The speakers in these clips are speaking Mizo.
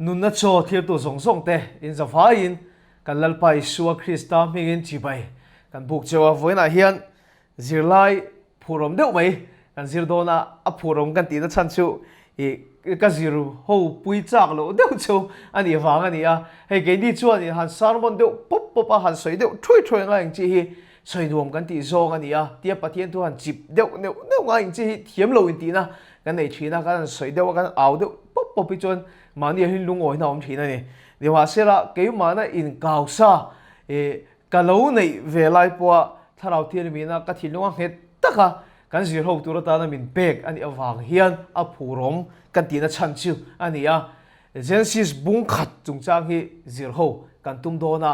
Nunna chaw thirtu zawng zawng te in zavaiin kan Lalpa Isua Krista hmingin chibai kan buk cheu a. Vawiinah hian zirlai phurawm deuh mai kan zir dawn a, a phurawm kan tihna chhan chu ih ka zir ho pui chak loh deuh chu a nih vang a ni a. Hei keini chuan in han sermon deuh pawp pawp a, han sawi deuh thuai thuai ngai ang chi hi sawi nuam kan tih zawng a ni a, tia Pathian thu han chip deuh neuh neuh ngai ang chi hi thiam lo intihna kan nei thin a, kan han sawi deuh a, kan au deuh pawp pawp hi chuan mahni ah hian lungawina a awm thin a ni. Nimahsela keimahna inkausa ih ka lo neih ve lai pawha thlarau thianghlimina ka thinlung a nghet taka kan zir ho tur atana min pek a nih avang hian a phurawm kan tihna chhan chu a ni a. Genesis bung khat chungchang hi zir ho kan tum dawn a,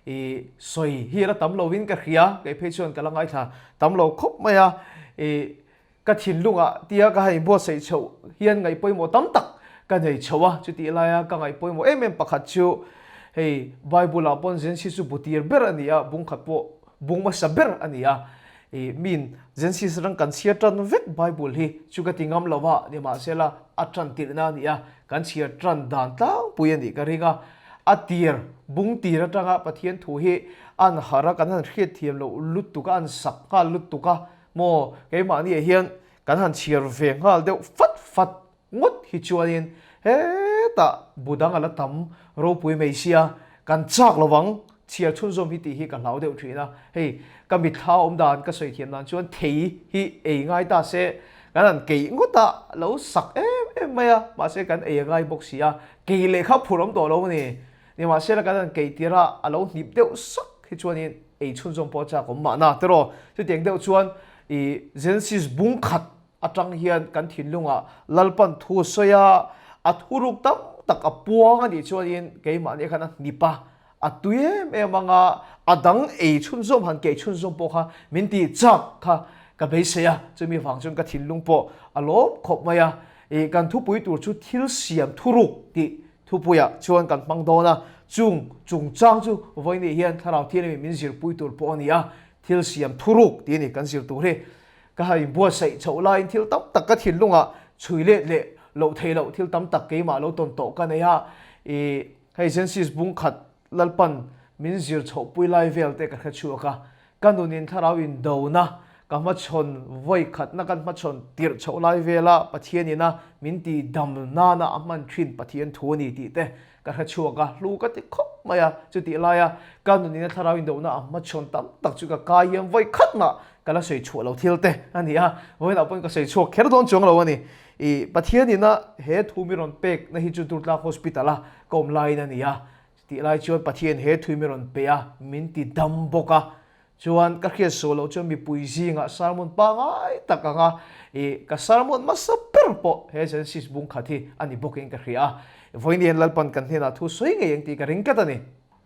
ih sawi hi la tam lovin ka hria, kei phei chuan ka la ngaithla tam lo khawp mai a, ih Ka thinlungah tia ka han inbuatsaih chhoh hian ngaih pawimawh tam tak ka nei chho a, chutih laia ka ngaih pawimawh em em pakhat chu hei Bible-ah pawn Genesis chu bu tir ber a ni a, bung khat pawh bung hmasa ber a ni a, ih miin Genesis atang kan chhiar tan vek Bible hi chu ka ti ngam lo a, nimahsela a tan tirhna a ni a, kan chhiar tan dan tlangpui a nih ka ring a, a tir bung tir atanga Pathian thu hi an harh a, kan han hriatthiam loh lutuk a, an sak nghal lutuk a, Maw, keimahniah hian kan han chhiar ve nghal deuh fat fat ngawt hi chuanin hetah bu dang a la tam ropui mai sia, kan chak lo vang, chhiar chhunzawm hi tih hi ka hlau deuh thin a. Hei, ka mitthla awm dan ka sawi thiam dan chuan thei hi ei ngai ta se, kan han keih ngawt a, lo sak em em mai a, mahse kan ei a ngai bawk si a, kei leh kha phur awm tawh lo a ni. Nimahsela kan han keih tir a, a lo hnip deuh sak hi chuanin ei chhunzawm pawh a chak awm mahna tiraw? Chutiang deuh chuan i Genesis bung khat atang hian kan thinlungah Lalpan thu a sawi a, a thuruk tam tak a puang a nih chuanin keimahni khan a hnip a, a tui em em ang a, a dang ei chhunzawm han keih chhunzawm pawh kha min tih chak kha ka beisei a, chumi vang chuan ka thinlung pawh a lawm khawp mai a. I kan thupui tur chu thil siam thuruk tih Thupuiah chuan kan hmang dawn a, chung chungchang chu vawiin hian Thlarau Thianghlim min zirpui tur pawh a ni a, thil siam thuruk tih a ni kan zir tur hi. Ka han inbuatsaih chhoh laiin thil tam tak ka thinlungah chhui let leh loh theih loh thil tam tak keimah lo tawn tawh ka nei a, ih hei Genesis bung khat Lalpan min zir chhohpui lai vel te ka hre chhuak a, Ka nunin thlarau indona ka hmachhawn vawi khatna kan hmachhawn tirh chhoh lai vela Pathian ina min tih dam nana a hman thin Pathian thu a ni tih te ka hre chhuak a, hlu ka ti khawp mai a. Chutih laia ka nunina thlarau indona a hmachhawn tam tak chu ka kai hian vawi khatmah ka la sawi chhuah lo thil te a ni a, vawiinah pawhin ka sawi chhuak kher dawn chuang lo a ni. Ih Pathian ina he thu mi rawn pek na hi chu Durtlang Hospital a ka awm laiin a ni a, Tih lai chuan Pathian he thui mi rawn pe a, min ti dam bawk a. Chuan ka hriat sual loh chuan mipui zingah sermon pangai tak ang a, ih ka sermon hmasa ber pawh he Genesis bung khat hi a ni bawkin ka hria a. Vawiin hian Lalpan kan hnenah thu sawi ngei ang tih ka ring tlat a ni.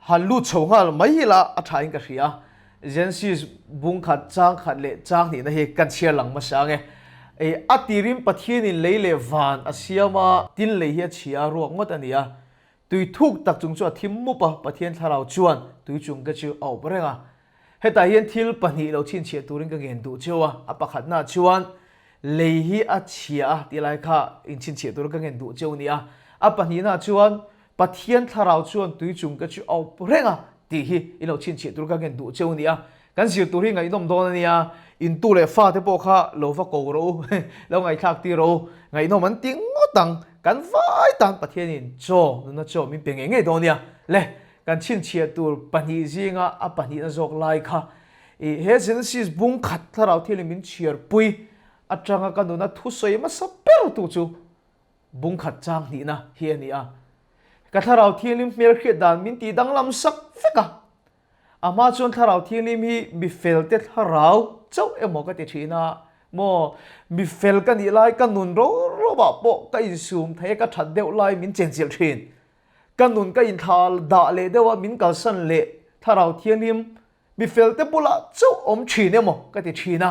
Han lut chho nghal mai ila a thain ka hria a. Genesis bung khat chang khat leh chang hnihna hi kan chhiar lang hmasa ang e. Ih a tirin Pathianin lei leh van a siam a, tin lei hi a chhia a ruak ngawt a ni a. Tui thuk tak chung chu a thim mup a, Pathian thlarau chuan tui chung te chu a awp reng a. Hetah hian thil pahnih lo chhinchhiah turin ka ngen duh cheu a, a pakhatnaah chuan lei hi a chhia a tih lai kha inchhinchhiah turin ka ngen duh cheu nia. A pahnihnaah chuan Pathian thlarau chuan tui chung te chu a awp reng a tih hi i lo chhinchhiah tur ka ngen duh cheu nia. Kan zir tur hi ngaihnawm dawn a nia, intu leh fate pawh kha lo va ko rawh u, lo ngaihthlak tir rawh u, ngaihnawm an ti ngawt ang, kan vai tan Pathianin chaw, nuna chaw min pe ngei ngei dawn nia. Le, kan chhinchhiah tur pahnih zinga a pahnihna zawk lai kha i he Genesis bung khat thlarau thilin min chhiarpui atanga ka nuna thusawi hmasa ber tu chu bung khat chang hnihna hi a ni a. Ka thlarau thianghlim hmelhriat dan min tih danglam sak vek a. A hma chuan thlarau thianghlim hi mi felte thlarau chauh emaw ka ti thin a, maw mi fel ka nih lai ka nun ro rovah pawh ka insum thei a, ka that deuh lai min chenchilh thin. Ka nun ka inthla dah leh deuh a, min kalsan leh thlarau thianghlim mi felte bulah chauh awm thin emaw ka ti thin a,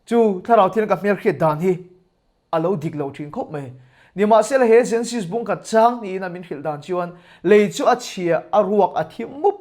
chu thlarau thianghlim ka hmelhriat dan hi a lo dik lo thin khawp mai. Nimahsela he Genesis bung khat chang niin a min hrilh dan chuan lei chu a chhia, a ruak, a thim mup.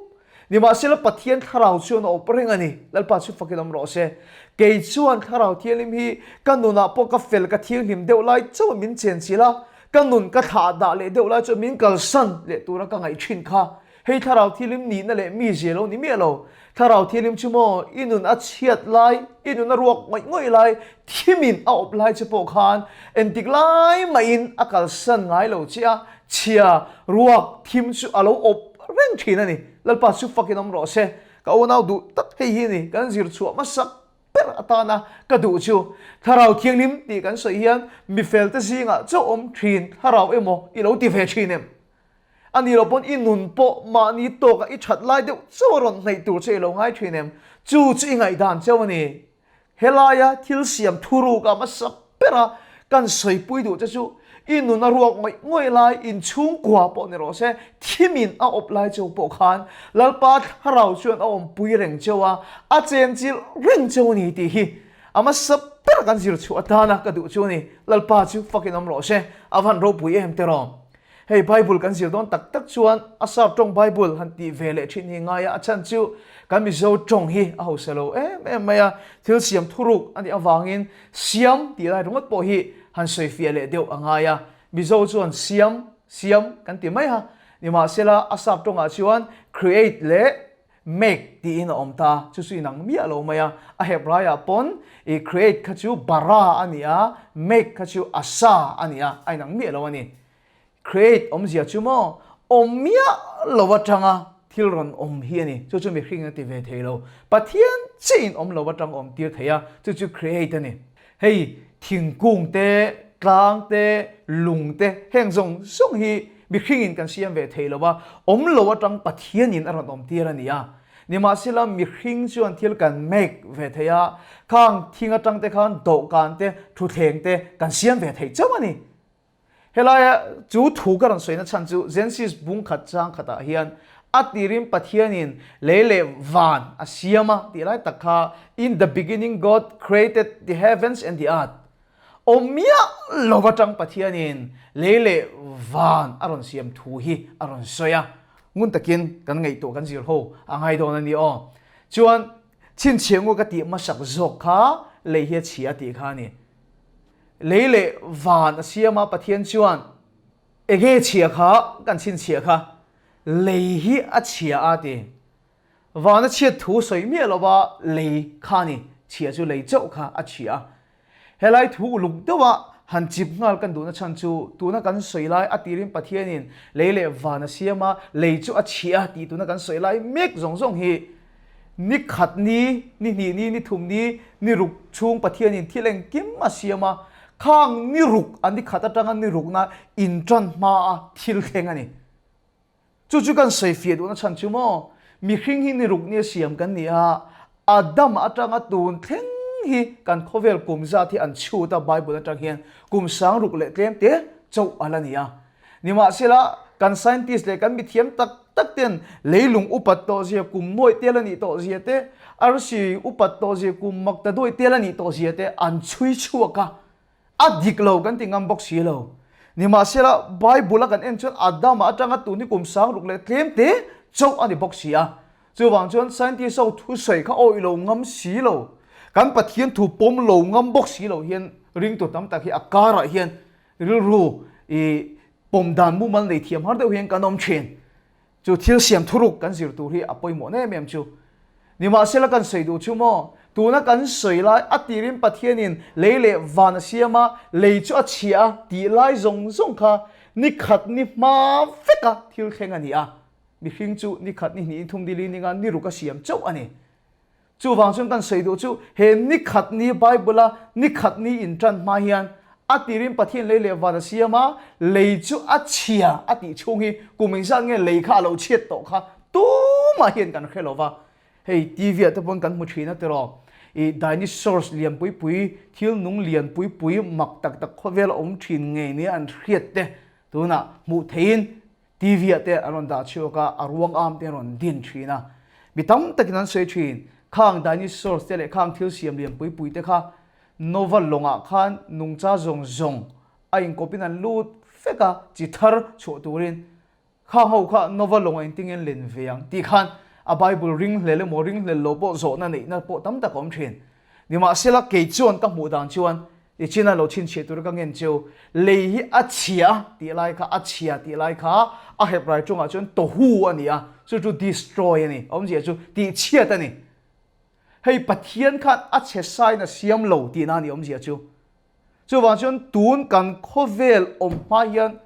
Nimahsela Pathian thlarau chuan a awp reng a ni. Lalpa chu fakin awm rawh se. Kei chuan thlarau thianghlim hi ka nunah pawh ka fel ka thianghlim deuh lai chauh min chenchilh a. Ka nun ka thlah dah leh deuh lai chuan min kalsan leh tura ka ngaih thin kha. Hei Thlarau Thianghlim nihna leh mizia lo ni miah lo. Thlarau Thianghlim chu maw i nun a chhiat lai, i nun a ruak ngawih ngawih lai, thimin a awp lai che pawh khan entik lai mahin a kalsan ngai lo che a, chhia, ruak, thim chu a lo awp reng thin a ni. Lalpa chu fakin awm rawh se. Ka unau duh tak hei hi a ni, kan zir chhuah hmasak ber atana ka duh chu. Thlarau Thianghlim tih kan sawi hian mifelte zingah chauh awm thin thlarau emaw i lo ti ve thin em? A nih loh pawn i nun pawh mahni tawkah i that lai deuh chauh a rawn hnaih tur che i lo ngai thin em? Chu chu i ngaihdan chauh a ni. Helaia thil siam thuruk a hmasa bera kan sawipui duh che chu i nun a ruak ngawih ngawih lai inchhungkua pawh ni rawh se, thimin a awp lai cheu pawh khan Lalpa thlarau chuan a awmpui reng cheu a, a chenchilh reng cheu a ni tih hi a hmasa bera kan zir chhuah atana ka duh chu a ni. Lalpa chu fakin awm rawh se, a van ropui em tiraw? Hei Bible kan zir dawn tak tak chuan a sap tawng Bible han tih ve leh thin hi ngai a, a chhan chu kan Mizo tawng hi a hausa lo em em mai a, thil siam thuruk a nih avangin siam tih lai ringawt pawh hi han sawi fiah leh deuh a ngai a, Mizo chuan siam, siam kan ti mai a, nimahsela a sap tawngah chuan create leh Make tiin a awm ta, chu chu inang miah lo mai a, a hep raiah pawn i create kha chu bara a ni a, make kha chu asa a ni a, a inang miah lo a ni. Create awmzia chu maw awm miah lo atanga thil rawn awm hi a ni, chu chu mihring a ti ve thei lo, Pathian chiahin awm lo atang awm tir thei a, chu chu create a ni. Hei thingkung te, tlang te, lung te heng zawng zawng hi mihringin kan siam ve thei lo a, awm lo atang Pathianin a rawn awm tir a ni a. Nimahsela mihring chuan thil kan make ve thei a, khang thing atang te khan dawhkan te, thuthleng te kan siam ve thei chauh a ni. Helaia chu thu ka rawn sawina chhan chu Genesis bung khat chang khatah hian a tirin Pathianin lei leh van a siam a tih lai tak kha In the beginning God created the heavens and the earth awm miah lo atang Pathianin lei leh van a rawn siam thu hi a rawn sawi a. Ngun takin kan ngaihtuah kan zir ho a ngai dawn a ni aw. Chuan chhinchhiah ngu ka tih hmasak zawk kha lei hi a chhia tih kha a ni. Lei leh van a siam a, Pathian chuan ege chhia kha kan chhinchhiah kha lei hi a chhia a ti. Van a chhiat thu sawi miah lova lei kha ni, chhia chu lei chauh kha a chhia a. Helai thu uluk deuha han chip nghal kan duhna chhan chu tuna kan sawi lai a tirin Pathianin lei leh van a siam a, lei chu a chhia a tih tuna kan sawi lai mek zawng zawng hi Ni khat ni, ni hnih ni, ni thum ni, ni ruk chhung Pathianin thil engkim a siam a, khang ni ruk a ni khat atanga ni rukna intan hma a thil thleng a ni. Chu chu kan sawi fiah duhna chhan chu maw, mihring hi ni ruk ni a siam kan ni a, Adam atanga tun thleng hi kan khawvel kum zat hi an chhut a Bible atang hian kum sang ruk leh tlem te chauh a la ni a. Nimahsela, kan scientist leh kan mithiam tak tak ten leilung upat tawh zia kum nuaih tel a nih tawh zia te, arsi upat tawh zia kum mak ta duaih tel a nih tawh zia te an chhui chhuak a, a dik lo kan ti ngam bawk si lo. Nimahsela, Bible a kan en chuan Adama atanga tun hi kum sang ruk leh tlem te chauh a ni bawk si a. Chuvang chuan scientist ho thusawi kha awih lo ngam si lo, kan Pathian thu pawm lo ngam bawk si lo hian ringtu tam tak hi a karah hian Rilru i pawm dan mumal nei thiam har deuh hian kan awm thin. Chu thil siam thuruk kan zir tur hi a pawimawh em em chu. Nimahsela kan sawi duh chu maw, tuna kan sawi lai a tirin Pathianin lei leh van a siam a, lei chu a chhia a tih lai zawng zawng kha ni khat ni hma veka thil thleng a ni a. Mihring chu ni khat ni hnih ni thum ni li ni nga ni ruk a siam chauh a ni. Chuvang chuan kan sawi duh chu he ni khat ni Bible a ni khat ni in tan hma hian a tirin Pathian lei leh van a siam a, lei chu a chhia a tih chhung hi kum engzat nge lei kha a lo chhiat tawh kha tumah hian kan hre lo va. Hei TV ah te pawn kan hmu thin a tiraw i dinosaurs lian pui pui, thil nung lian pui pui mak tak tak khawvel a awm thin ngei nia an hriat te tunah hmuh theihin TV ah te an rawn dah chhuak a, a ruang am te an rawn din thin a. Mi tam takin an sawi thin, khang dinosaurs te leh khang thil siam lian pui pui te kha Nova lawngah khan nungcha zawng zawng a inkawpin an lut vek a, chi thar chhuah turin khang ho kha Nova lawngah engtin len ve ang tih khan a Bible ringhlel emaw ringhlel lo pawh zawhna neihna pawh tam tak a awm thin. Nimahsela kei chuan ka hmuh dan chuan. I china lo chhinchhiah tur ka ngen cheu. Lei hi a chhia tih lai kha, a chhia tih lai kha a Hebrai tawngah chuan tohu a ni a, chu chu destroy a ni, awmzia chu tihchhiat a ni. Hei Pathian khan a chhe sain a siam lo tihna a ni awmzia chu. Chuvang chuan tun kan khawvel awm hma hian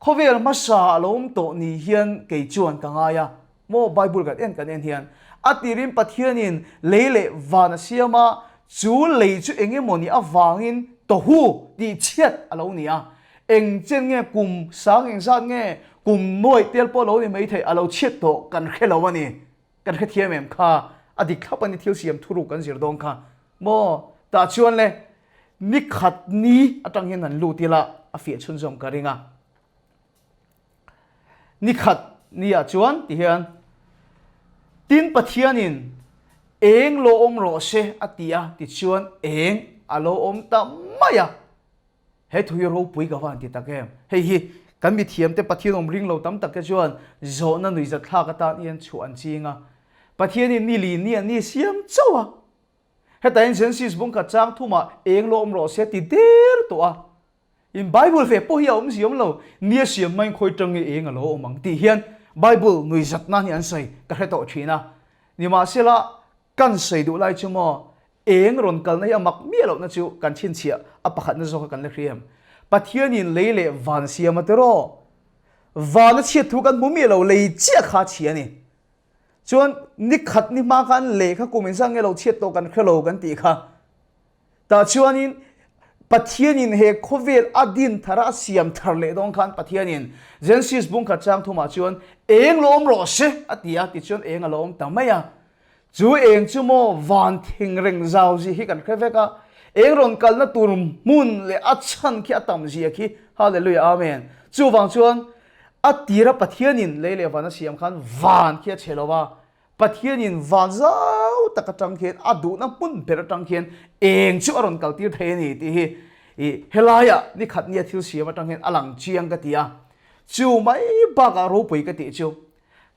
Khawvel hmasa a lo awm tawh ni hian kei chuan ka ngai a, maw Bible kan en kan en hian a tirin Pathianin lei leh van a siam a, chu lei chu eng emaw nih avangin tohu tih chhiat a lo ni a, eng chen nge kum sang eng zat nge kum nuaih tel pawh a lo ni maithei a lo chhiat tawh kan hre lo a ni. Kan hrethiam em kha a dik thlap a ni thil siam thuruk kan zir dawn kha maw tah chuan le ni khat ni atang hian han lut ila a fiah chhunzawm ka ring a ni khat ni ah chuan ti hian tin Pathianin eng lo awm rawh se a ti a tichuan eng a lo awm ta mai a. He thu hi ropui ka van ti tak em? Hei hi kan mithiamte Pathian awm ring lo tam tak te chuan zawhna nuihzat thlak atan hian chhuah an ching a. Pathianin ni li ni an ni siam chauh a. Hetah hian Genesis bungkhat chang thumah eng lo awm rawh se ti der tawh a. In Bible ve pawh hi a awm ziam lo, ni a siam hmain khawi tang nge eng a lo awm ang tih hian Bible nuihzat nan hi an sawi ka hre tawh thin a. Nimahsela kan sawi duh lai chu maw Eng rawn kalna hi a mak miah lohna chu kan chhinchhiah a pakhatna zawk a kan la hria em? Pathianin lei leh van siam a tiraw? Van a chhiat thu kan hmu miah lo, lei chiah kha a chhia a ni. Chuan ni khat ni hma khan lei kha kum inzah nge lo chhiat tawh kan hre lo kan tih kha. Tah chuanin Pathianin he khawvel a din thar a, a siam thar leh dawn khan Pathianin Genesis bungkhat chang thumah chuan eng lo awm rawh se a ti a, tichuan eng a lo awm ta mai a. Chu eng chu maw van thing reng zau zia hi kan hre vek a, eng rawn kalna tur hmun leh a chhan khi a tam zia khi, Hallelujah Amen. Chuvang chuan a tira Pathianin lei leh van a siam khan van khi a chhe lo va, Pathianin van zau tak atang khian a duhna hmun ber atang khian eng chu a rawn kal tir thei a ni tih hi i helaia nikhat nia thil siam atang hian a lang chiang ka ti a. Chu mai bakah ropui ka tih chu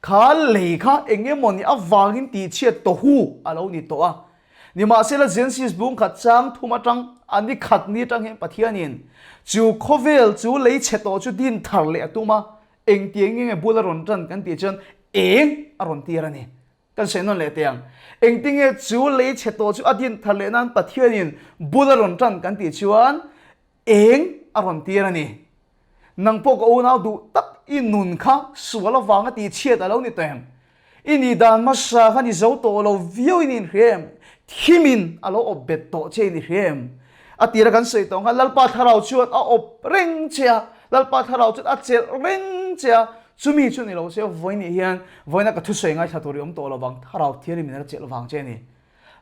Kha lei kha eng emaw ni avangin tihchhiat tawhu a lo ni tawh a. Nimahsela Genesis bung khat chang thum atang a ni khat ni atang hian Pathianin chu khawvel chu lei chhe tawh chu din thar leh a tum a, engtiang nge nge bul a rawn tan kan tih chuan eng a rawn tir a ni. Kan sawi nawn leh teh ang. Engtinge chu lei chhe tawh chu a din thar leh nan Pathianin bul a rawn tan kan tih chuan Eng a rawn tir a ni. Nang pawh ka unau duh tak i nun kha sual avanga tihchhiat a lo ni tawh em? I nih dan hmasa kha ni zo tawh lo viau in i inhria em? Thimin a lo awp bet tawh che in i hria em? A tira kan sawi tawh ang khan Lalpa Thlarau chuan a awp reng che a, Lalpa Thlarau chuan a chelh reng che a, chumi chu ni lo se vawiin hian vawiina ka thusawi ngaithla tur i awm tawh lo vang, Thlarau Thianghlim in a la chelh vang che a ni.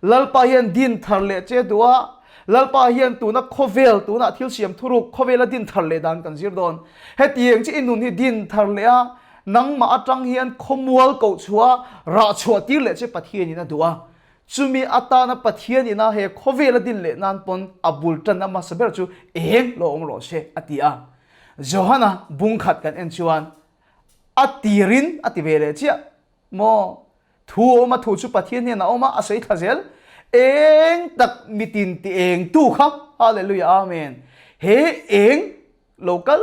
Lalpa hian din thar leh che duh a, Lalpa hian tuna khawvel, tunah thil siam thuruk khawvela din thar leh dan kan zir dawn. Hetiang chi i nun hi din thar leh a, nangmah atang hian khawmual koh chhuah a, rah chhuah tir leh che Pathianin a duh a. Chumi atana Pathian ina he khawvela din leh nan pawn a bul tanna hmasa ber chu eng lo awm rawh se a ti a. Johana bungkhat kan en chuan a tirin a ti ve leh chiah maw? Thu a awm a, thu chu Pathian hian a awm a, a sawi thla zel. Eng tak mitin ti eng tu kha, Hallelujah Amen. He eng lo kal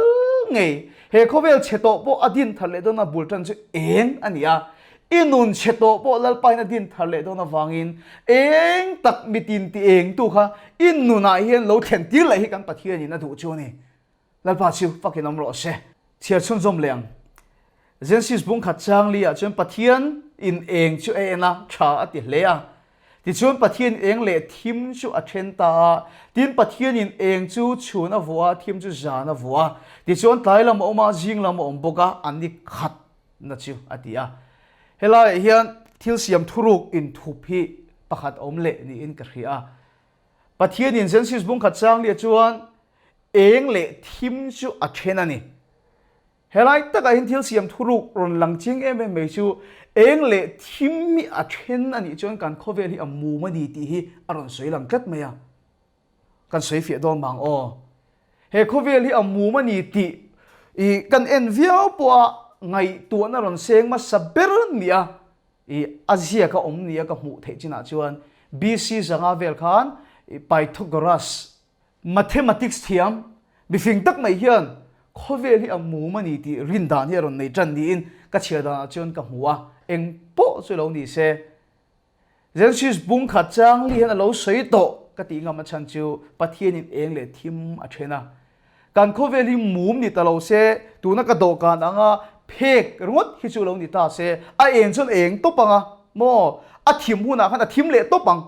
ngei, he khawvel chhe tawh pawh a din thar leh dawn a bul tan chu eng a ni a. I nun chhe tawh pawh Lalpa in a din thar leh dawn avangin eng tak mitin ti eng tu kha i nunah hian lo thlen tir leh hi kan Pathian in a duh chu a ni. Lalpa chu fakin awm rawh se. Chhiar chhunzawm leh ang. Genesis bung khat chang li ah chuan Pathian in eng chu a en a, tha a ti hle a. Tichuan Pathian eng leh thim chu a then ta a. Tin Pathian in eng chu chhun a vuah a, thim chu zan a vuah a. Tichuan tlai lam a awm a, zing lam a awm bawk a, an ni khat na chu a ti a. Helaiah hian thil siam thuruk inthup hi pakhat a awm leh niin ka hria a. Pathian in Genesis bung khat chang li ah chuan Eng leh thim chu a then a ni. Helai takah hian thil siam thuruk rawn lang chiang em em mai chu eng leh thim hi a then a nih chuan kan khawvel hi a mum a ni tih hi a rawn sawi lang tlat mai a. Kan sawi fiah dawn mang aw. He khawvel hi a mum a ni tih i kan en viau pawha ngaihtuahna rawn seng hmasa ber nia i a ziaka awm nia ka hmuh theih chinah chuan BC zanga vel khan Pythagoras. Mathematics thiam mifing tak mai hian khawvel hi a mum a ni tih rin dan hi a rawn nei tan niin ka chhiar danah chuan ka hmu a, eng pawh chu lo ni se. Genesis bung khat chang li hian a lo sawi tawh ka tih ngam a chhan chu Pathianin eng leh thim a then a. Kan khawvel hi mum ni ta lo se, tuna ka dawhkan anga phek ringawt hi chu lo ni ta se, a eng chuan eng tawp ang a maw? A thim hunah khan a thim leh tawp ang.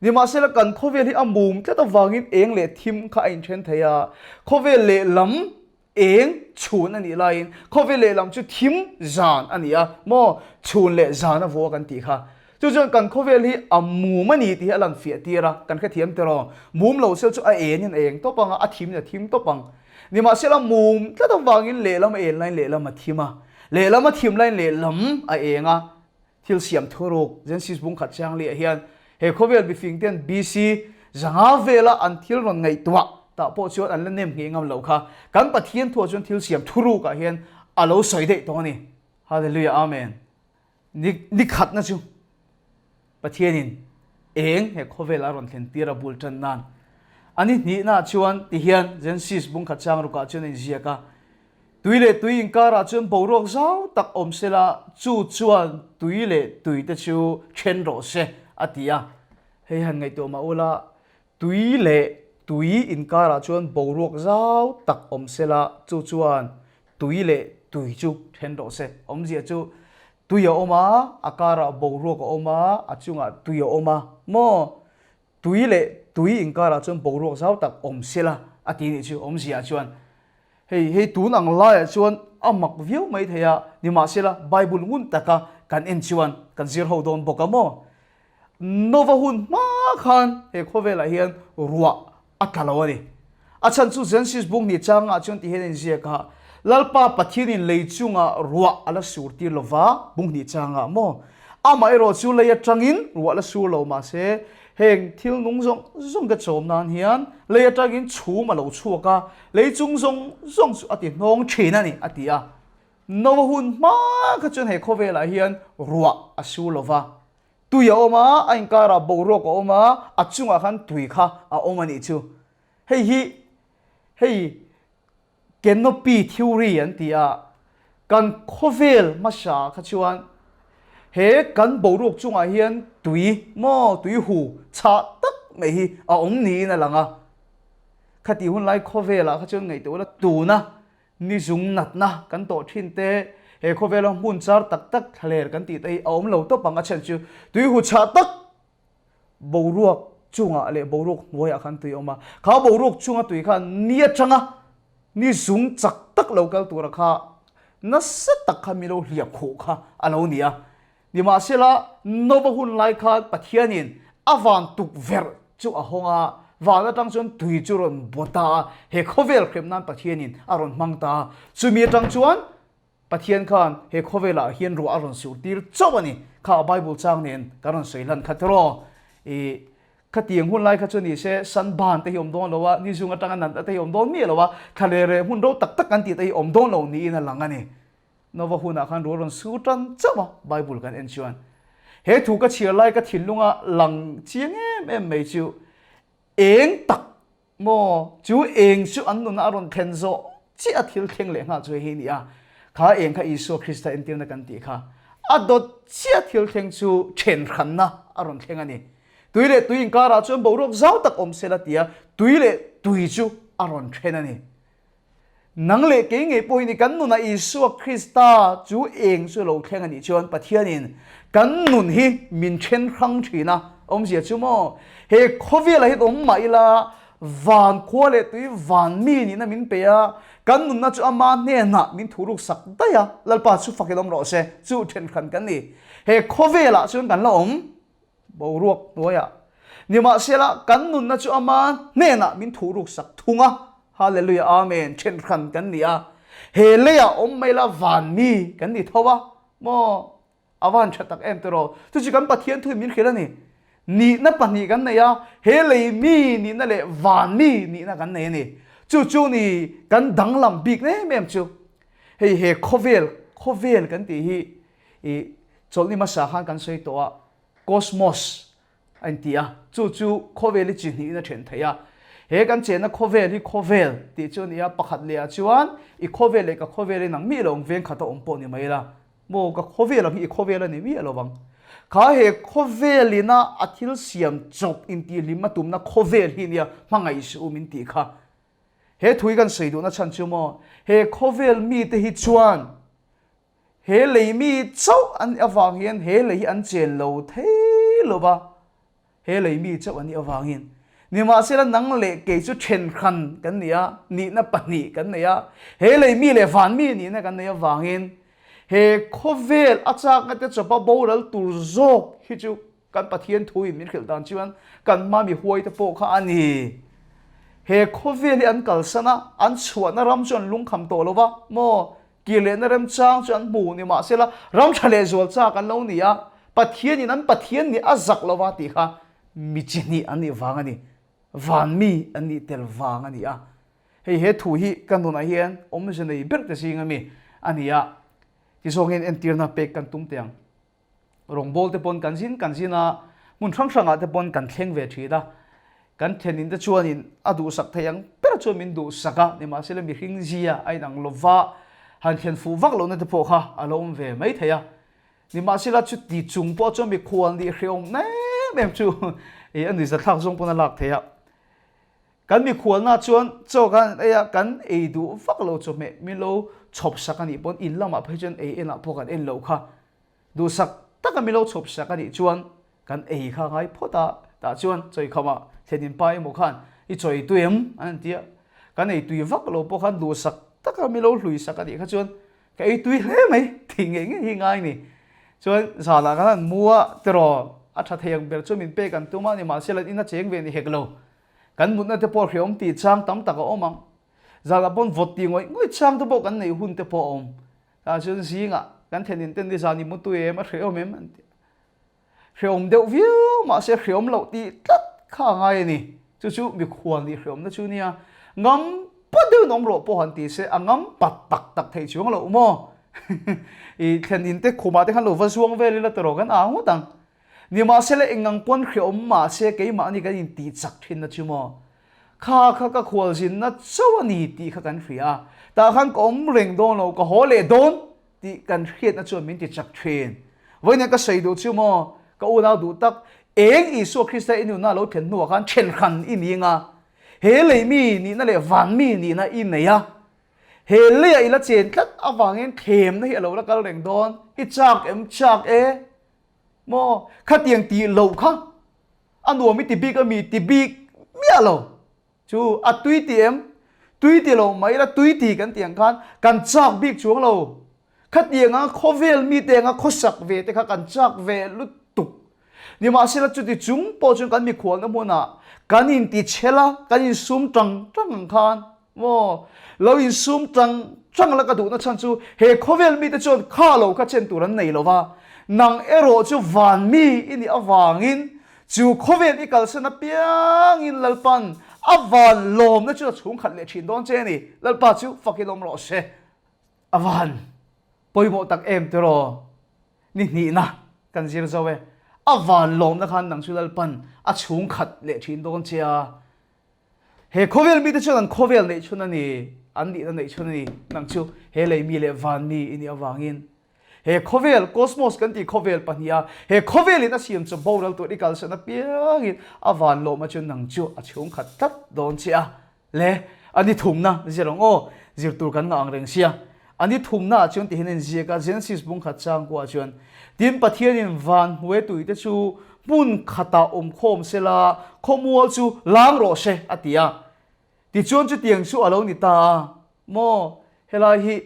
Nimahsela kan khawvel hi a mum tlat avangin eng leh thim kha a inthen thei a, khawvel lehlam eng chhun a nih laiin khawvel lehlam chu thim zan a ni a maw, chhun leh zan a vua kan tih kha. Chu chuan kan khawvel hi a mum a ni tih hi a lan fiah tir a, kan hrethiam teh rawh. Mum lo sel chu a enin a eng tawp ang a, a thimin a thim tawp ang. Nimahsela mum tlat avangin lehlam a en laiin lehlam a thim a, lehlam a thim laiin lehlam a eng a, Thil siam thuruk Genesis bung khat chiang liah hian he khawvel mifing ten BC 500 vela an thil rawn ngaihtuah tah pawh chuan an la nem ngheh ngam lo kha kan Pathian thuah chuan thil siam thuruk ah hian a lo sawi daih tawh a ni. Hallelujah Amen. Ni ni khatna chu Pathianin eng he khawvel a rawn thlen tir a bul tan nan a ni hnihna chuan tihian Genesis bung khat chiang rukah chuan a inziak a Tui leh tui inkarah chuan boruak zau tak awm se la, chu chuan tui leh tui te chu then rawh se, a ti a. Hei han ngaihtuah mah ula, tui leh tui inkarah chuan boruak zau tak awm se la, chu chuan tui leh tui chu then rawh se. Awmzia chu tui a awm a, a karah boruak a awm a, a chungah tui a awm a maw? Tui leh tui inkarah chuan boruak zau tak awm se la, a ti nih chu awmzia chuan. Hei hei tun ang laiah chuan a mak viau mai thei a, nimahsela Bible ngun taka kan en chuan kan zir ho dawn bawk a maw? Nova hun hma khan he khawvelah hian ruah a tla lo a ni. A chhan chu Genesis bung hnih changah chuan ti hian a inziak a, Lalpa Pathianin lei chungah ruah a la sur tir lo va, bung hnih changah maw? Amaherawh chu lei atangin ruah la sur lo mahse heng thil nung zawng zawng te chawm nan hian lei atangin chhum a lo chhuak a, lei chung zawng zawng chu a ti hnawng thin a ni, a ti a. Nova hun hma kha chuan he khawvelah hian ruah a sur lo va, tui a awm a, a inkarah boruak a awm a, a chungah khan tui kha a awm a nih chu. Hei hi hei Canopy theory an ti a, kan khawvel hmasa kha chuan he kan boruak chungah hian tui maw tui hu chhah tak mai hi a awm niin a lang a. Khati hun lai khawvelah kha chuan ngaihtuah ula tuna nizung natna kan tawh thin te he khawvela hmun char tak tak thlaler kan tih te hi a awm lo tawp ang a chhan chu tui hu chhah tak boruak chungah leh boruak hnuaiah khan tui a awm a, kha boruak chunga tui khan ni atanga ni zung chak tak lo kal tura kha nasa tak kha mi lo hliah khuh kha a lo ni a. Nimahsela, Nova hun lai khan Pathianin a van tukverh chu a hawng a, van atang chuan tui chu rawn baw ta a, he khawvel hrem nan Pathianin a rawn hmang ta a, chumi atang chuan Pathian khan he khawvelah hian ruah a rawn sur tir chauh a ni. Kha Bible chang nen kan rawn sawi hlan kha tiraw. I khatiang hun lai kha chu ni se sunburn te hi awm dawn lo a, ni zung atanga natna te hi awm dawn miah lo a, thla leh reh hmun ro tak tak kan tih te hi awm dawn lo niin a lang a ni. Nova hunah khan ruah a rawn sur tan chauh a Bible kan en chuan. He thu ka chhiar lai ka thinlunga lang chiang em em mai chu eng tak Maw, chu eng chu an nunah a rawn thlen zawh chiah a thil thleng leh nghal chu hei hi a ni a. Kha eng kha Isua Krista entirna kan tih kha a dawt chiah thil thleng chu then hranna a rawn thleng a ni. Tui leh tui inkarah chuan boruak zau tak awm sela tia tui leh tui chu a rawn then a ni. Nang leh kei ngei pawhin i kan nunah Isua Krista chu eng chu lo thleng a nih chuan Pathianin kan nun hi min then hrang thin a, awmzia chu maw? He khawvelah hian awm mah ila van khua leh tui van mi nihna min pe a, kan nunna chu ama hnenah min thuruk sak daih a, Lalpa chu fakin awm rawh se, chu then hran kan ni. He khawvelah chuan kan la awm. Boruak hnuaiah. Nimahsela, kan nunna chu ama hnenah min thuhruk sak thung a. Hallelujah, Amen, Thenhran kan ni a. He leiah awm mai la van mi kan ni tho a. Maw? A van tha tak em tiraw? Chu chu kan Pathian thuin min hrilh a ni. Nihna pahnih kan nei a, he lei mi nihna leh van mi nihna kan nei a ni. Chu chu ni kan danglam bik em em chu. Hei he khawvel, khawvel kan tih hi i chawlhni hmasa khan kan sawi tawh a, cosmos a inti a, chu chu khawvel hi chi hnihin a then theih a. He kan chenna khawvel hi khawvel tih chu a ni a, pakhat leh ah chuan i khawvel leh ka khawvel in ang miah lo ang veng khat a awm pawh ni mai la. Maw ka khawvel ang hi i khawvel a ni miah lo vang. Kha he khawvel ina a thil siam chawp intihhlim a tumna khawvel hi nia hmangaih suh u min tih kha. He thu hi kan sawi duhna chhan chu maw he khawvel mite hi chuan he lei mi chauh an nih avang hian he lei hi an chen lo thei lo va. He lei mi chauh an nih avangin nimahsela nang leh kei chu thenhran kan ni a, nihna pahnih kan nei a, he lei mi leh van mi nihna kan neih avangin he khawvel a chakna te chawpa boral tur zawk hi chu kan Pathian thuin min hrilh dan chuan kan hma mi huai te pawh kha a ni. He khawvel hi an kalsan a, an chhuahna ram chu an lungkham tawh lo va maw? Kir lehna remchang chu an hmu ni mahsela ram tha leh zual chak an lo ni a, Pathianin an Pathian nih a zak lo va tih kha mi chi hnih an nih vang a ni, van mi an nih tel vang a ni a. Hei he thu hi ka nunah hian awmze nei ber te zing ami a ni a, tizawngin entirna pek kan tum teh ang. Rawngbawl te pawn kan zin kan zin a, hmun hrang hrangah te pawn kan thleng ve thin a. Kan thlenin te chuanin a duhsak thei ang ber chuan min duhsak a, nimahsela mihring zia a inang lova han thlen fuh vak lohna te pawh kha a lo awm ve mai thei a. Nimahsela chuti chung pawh chuan mikhual nih hrehawm em em chu ih a nuihzathlak zawng pawn a lak thei a. Kan mikhualna chuan chaw kan ei a, kan ei duh vak lo chawhmeh min lo chhawp sak a nih pawn in lamah phei chuan ei enah pawh kan en loh kha. Duhsak taka min lo chhawp sak a nih chuan kan ei kha ngai phawt a, tah chuan chawikhama thlenin pa emaw khan i chawi tui em an han ti a, kan ei tui vak lo pawh khan duhsak taka min lo hlui sak a nih kha chuan ka ei tui hle mai tih ngei ngei hi ngai ni. Chuan zanah khan an mu a tiraw a tha thei ang ber chu min pek an tum a nimahsela in a cheng ve ni hek lo. Kan mutna te pawh hreawm tih chang tam tak a awm ang. Zanah pawn vawt tih ngawih ngawih chang te pawh kan neih hun te pawh a awm. Tah chuan zingah kan thenin ten nizan i mutui em a hrehawm em an ti a. Hrehawm deuh viau mahse hrehawm loh tih tlat kha a ngai a ni. Chu chu mikhual nih hrehawmna chu nia. Ngam pat deuhin awm rawh pawh han ti se a ngam pat tak tak theih chuang loh maw? I thlenin te khumah te khan lo va zuang vel ila tawh rawh kan ang ngawt ang. Nimahsela eng ang pawn hrehawm mahse keimahni kan intih chak thinna chu maw? Kha kha ka khualzinna chauh a ni tih kha kan hria a, tah khan ka awm reng dawn lo, ka haw leh dawn tih kan hriatna chuan min ti chak thin. Vawiin ka sawi duh chu maw, ka unau duh tak, eng Isua Krista i nunna lo thlen hnuah khan thenhran i ni anga, he lei mi nihna leh van mi nihna i nei a, he leiah i la chen tlat avangin thlemna hi a lo la kal reng dawn, i chak em chak e maw, khatiang tih loh kha A nuam i ti bik a mi ti bik miah lo chu a tui ti em? Tui ti lo mai la tui ti kan tih ang khan kan chak bik chuang lo. Khatianga khawvel mite anga khawsak ve te kha kan chak ve lutuk. Nimahsela chuti chung pawh chuan kan mikhualna hmunah kan inti chhel a, kan insum tang tang ang khan Maw? Lo insum tang tang la ka duhna chhan chu he khawvel mite chuan kha lo kha chen tur an nei lo va, nang erawh chu van mi i nih avangin chu khawvel i kalsan apiangin Lalpan a van lawmna chu a chhungkhat leh thin dawn che a ni. Lalpa chu fakin awm rawh se. A van pawimawh tak em tiraw? Ni hnihna kan zir zo e. A van lawmna khan nang chu Lalpan a chhungkhat leh thin dawn che a. He khawvel mite chuan an khawvel neih chhun a ni, an nihna neih chhun a ni. Nang chu he lei mi leh van mi i nih avangin he khawvel, cosmos kan tih khawvel pahniha he khawvelin a siam chu boral tur i kalsan apiangin a van lawma chu nang chu a chhungkhat tlat dawn che a. Le, a ni thumna zir ang aw, zir tur kan ngah ang reng sia. A ni thumna ah chuan tihian a inziak a, Genesis bung khat changkua ah chuan, Tin, Pathianin van hnuai tuite chu hmun khatah awm khawm se la, khawmual chu lang rawh se, a ti a. Tichuan chutiang chu a lo ni ta a, maw, helai hi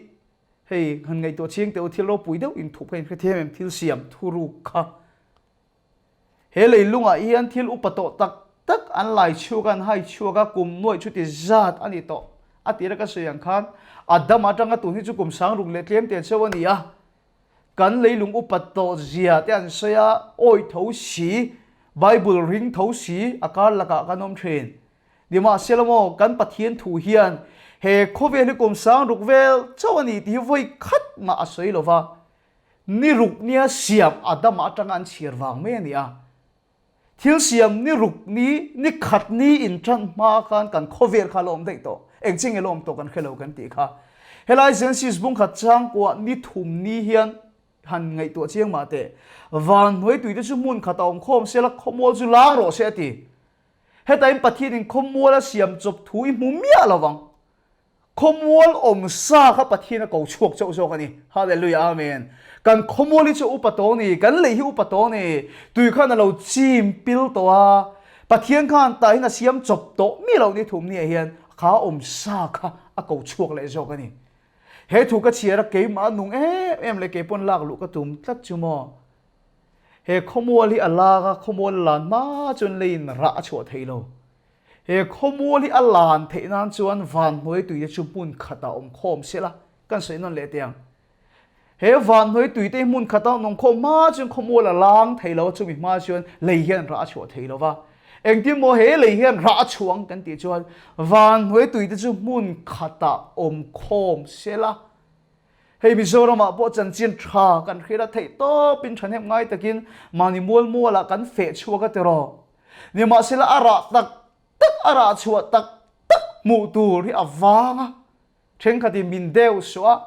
hei han ngaihtuah chiang teh u, thil ropui deuh inthup kha inhrethiam em, thil siam thuruk kha. He leilungah hian thil upa tawh tak tak an lai chhuak a, an hai chhuak a, kum nuaih chu ti zat a ni tawh. A tira ka sawi ang khan Adam atanga tun hi chu kum sangruk leh tlem te cheu a ni a. Kan leilung upa tawh zia te an sawi a, awi tho si, Bible ring tho si a kar lakah kan awm thin. Nimahsela maw, kan Pathian thu hian he khawvel hi kum sangruk vel chauh a ni tih hi vawi khat mah a sawi lo va. Ni ruk nia siam Adama atanga an chhiar vang mai a ni a. Thil siam ni ruk ni, ni khat ni in tan hma khan kan khawvel kha la awm daih tawh. Eng chi nge la awm tawh kan hre lo kan tih kha. Helai Genesis bung khat changkua ni thum ni hian han ngaihtuah chiang mah teh. Van hnuai tui te chu hmun khat a awm khawm se la khawmual chu lang rawh se a ti. Hetain Pathianin khawmual a siam chawp thu i hmu miah lo vang. Khawmual awm sa kha Pathian a ko chhuak chauh zawk a ni. Hallelujah Amen. Kan khawmual hi chu upa tawh a ni, kan lei hi upa tawh a ni. Tui khan a lo chim pil tawh a, Pathian khan tah hian a siam chawp tawh mi lo ni thum ni ah hian kha awm sa kha a ko chhuak leh zawk a ni. He thu ka chhiar a keimah a nung em em leh keipawn lak luh ka tum tlat chu maw. He khawmual hi a lak a, khawmual a lan hma chuan leiin rah a chhuah thei lo. He khawmual hi a lan theih nan chuan van hnuai tuite chu hmun khatah awm khawm se la, kan sawi nawn leh teh ang. He van hnuai tuite hi hmun khatah an awm khawm hma chuan khawmual a lang thei lo a, chumi hma chuan lei hian rah a chhuah thei lo va. Engtin maw he lei hian rah a chhuang kan tih chuan van hnuai tuite chu hmun khatah awm khawm se la. Hei Mizoramah pawh chanchin tha kan hriat a theih tawpin thahnem ngai takin mahni mual mualah kan feh chhuak a tiraw. Nimahsela a rah tak tak a rah chhuah tak tak hmuh tur hi a vang a, thenkhatin min deuh suah a,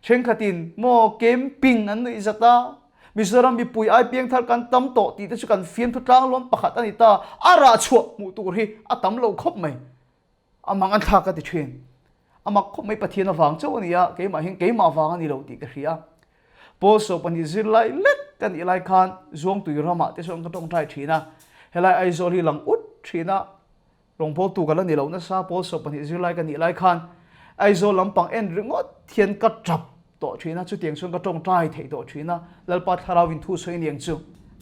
thenkhatin maw camping an nuih zat a, Mizoram mipui ai piangthar kan tam tawh tih te chu kan fiamthu tlanglawn pakhat a ni ta, a rah chhuah hmuh tur hi a tam lo khawp mai. A mang an thlak ka ti thin. A mak khawp mai Pathian avang chauh a ni a, keimah hian keimah vang a ni lo tih ka hria. Paul 12 zirlai lek ka nih lai khan Zuangtui ramah te chuan ka tawngtai thin a, helai Aizawl hi lang ut thin a, rawngbawltu ka la ni lo nasa Paul 12 zirlai ka nih lai khan Aizawl lampang en ringawt hian ka tap tawh thin a, chutiang chuan ka tawngtai theih tawh thin a, Lalpa thlarau in thu sawi aniang chu.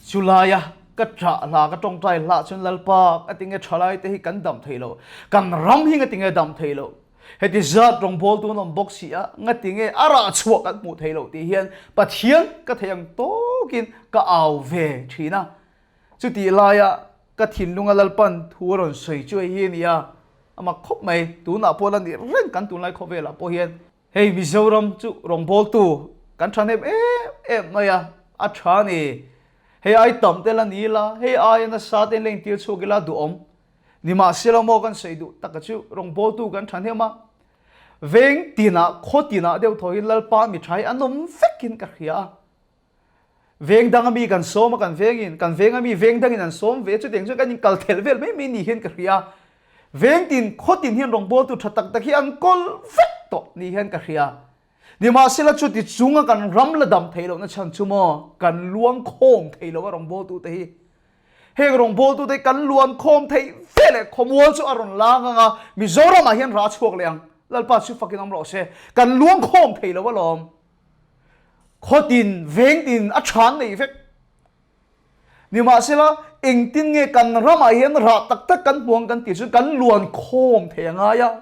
Chulaia ka ṭah hla, ka tawngtai hlah chuan Lalpa ka tinge ṭhalai te hi kan dam thei lo, kan ram hi ngatinge dam thei lo, heti zat rawngbawltu an awm bawk si a, ngatinge a rah chhuah kan hmuh thei lo tih hian Pathian ka theih ang tawkin ka au ve thin a. Chutih laia ka thinlunga Lalpan thu a rawn sawi chu hei hi a ni a, a mak khawp mai, tunah pawh la nih reng kan tunlai khawvelah pawh hian Hei Mizoram chu rawngbawltu kan tha hnem em em mai a, a tha a ni. Hei ai tam te la ni ila, hei aia nasa te in la intir chhuak ila duhawm. Nimahsela maw kan sawi duh taka chu rawngbawltu kan tha hnem a, veng tinah khaw tinah deuh thaw hi Lalpa mi tha hi an awm vekin ka hria a. Veng dang ami kan sawm a kan vengin, kan veng ami veng dangin an sawm ve chutiang chuan kan inkal thelh vel mai mai ni hian ka hria. Veng tin, khaw tin hian rawngbawltu tha tak tak hi an kawl vek tawh ni hian ka hria. Nimahsela chuti chunga kan ram la dam theih lohna chhan chu maw kan luang khawm thei lo a rawngbawltute hi. Heng rawngbawltute hi kan luan khawm theih ve leh khawmual chu a rawn lang ang a, Mizoramah hian rah chhuak leh ang. Lalpa chu fakin awm rawh se. Kan luang khawm thei lo alawm. Khawtin, vengtin a than nei vek. Nimahsela, engtin nge kan ramah hian rah tak tak kan hmuang kan tih chu kan luan khawm thei a ngai a.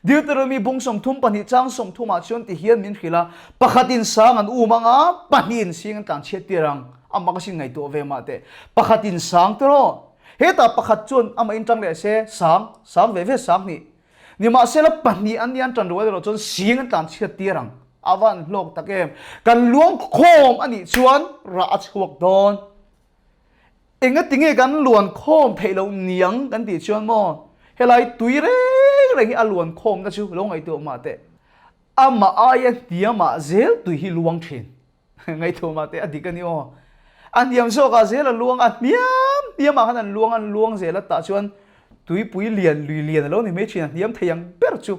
Deuteronomy bung 32 chang 30 ah chuan ti hian min hrilh a, pakhatin sang an um ang a, pahnihin sing an tlan chhiat tir ang. A mak asin ngaihtuah ve mah teh. Pakhatin sang tiraw? Hetah pakhat chuan amah in tang leh se, sang, sang ve ve sang hnih. Nimahsela pahnih an nih an ṭan rual erawh chuan sing an tlan chhiat tir ang. A va an hlawk tak em? Kan luang khawm a nih chuan rah a chhuak dawn. Engatinge kan luan khawm theih loh niang kan tih chuan maw helai tui reng reng hi a luan khawmna chu lo ngaihtuah mah teh. Amah aia hniamah zel tui hi luang thin. Ngaihtuah mah teh a dik a ni aw. A hniam zawkah zel a luang a, hniam hniamah khan an luang an luang zel a tah chuan tuipui lian lui lian a lo ni mai thin a hniam thei ang ber chu.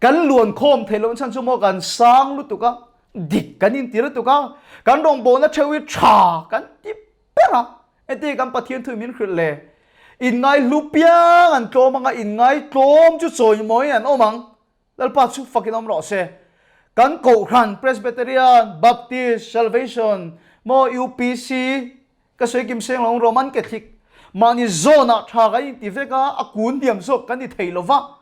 Kan luan khawm theih loh chhan chu maw kan sang lutuk a, dik kan inti lutuk a, kan rawngbawlna theuh hi tha kan ti ber a. Heti kan Pathian thu min hrilh le. Inngai hlu piang an tlawm ang a, inngai tlawm chu chawimawiin an awm ang. Lalpa chu fakin awm rawh se. Kan Kohhran, Presbyterian, Baptist, Salvation, maw UPC, ka sawi kim seng lo Roman Catholic, mahni zawnah tha kan inti vek a, a kun hniam zawk kan ni thei lo va.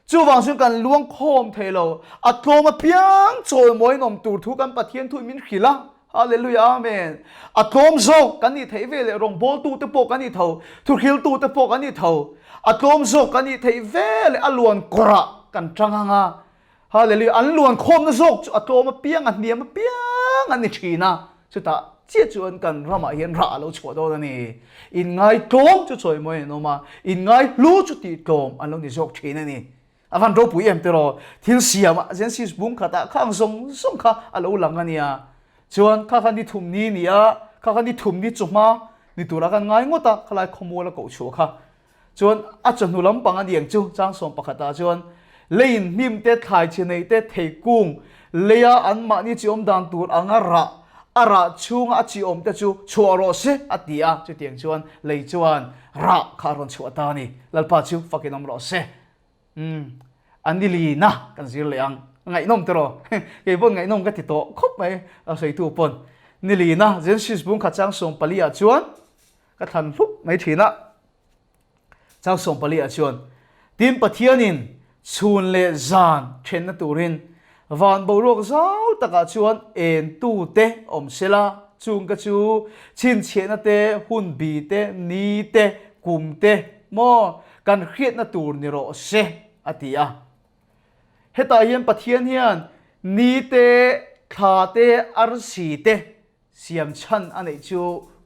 Chuvang chuan kan luang khawm thei lo. A tlawm apiang chawimawiin awm tur thu kan Pathian thuin min hrilh a. Hallelujah Amen. A tlawm zawk kan nih theih ve leh rawngbawltute pawh kan nih tho, thuhriltute pawh kan nih tho. A tlawm zawk kan nih theih ve leh a luan kawrah kan tang ang a. Hallelujah. An luan khawmna zawk chu a tlawm apiang, a hniam apiang an ni thin a. Chutah. chiah chuan kan ramah hian rah a lo chhuah dawn a ni. Inngaitlawm chu chawimawi an awm a, inngaihlu chu tihtlawm an lo ni zawk thin a ni. A van ropui em tiraw? Thil siamah Genesis bung khatah khang zawng zawng kha a lo lang a nia. Chuan kha kha ni thum ni ni a, kha kha ni thum ni chawhma ni tura kan ngai ngawt a, khalai khawmual a koh chhuah kha. Chuan a chawhnu lampang a niang chu chang sawm pakhatah chuan leiin hnim te, thlai chi nei te, theikung leia anmahni chi awm dan tur anga rah, a rah chhunga a chi awm te chu chhuah rawh se a ti a, chutiang chuan lei chuan rah kha a rawn chhuah ta a ni. Lalpa chu fakin awm rawh se. Umm, a ni lina kan zir leh ang. Ngaihnawm tiraw? Kei pawn ngaihnawm ka ti tawh khawp mai a sawitu pawn. Ni lina Genesis bung khat chang 14 ah chuan ka thlan hlup mai thin a. Chang 14 ah chuan, Tin Pathianin chhun leh zan thenna turin van boruak zau takah chuan entute awm sela, chung ka chu chhinchhiahna te, hun bi te, ni te, kum te maw kan hriatna tur ni rawh se, a ti a. Hetah hian Pathian hian ni te, thla te, arsi te Siam chhan a neih chu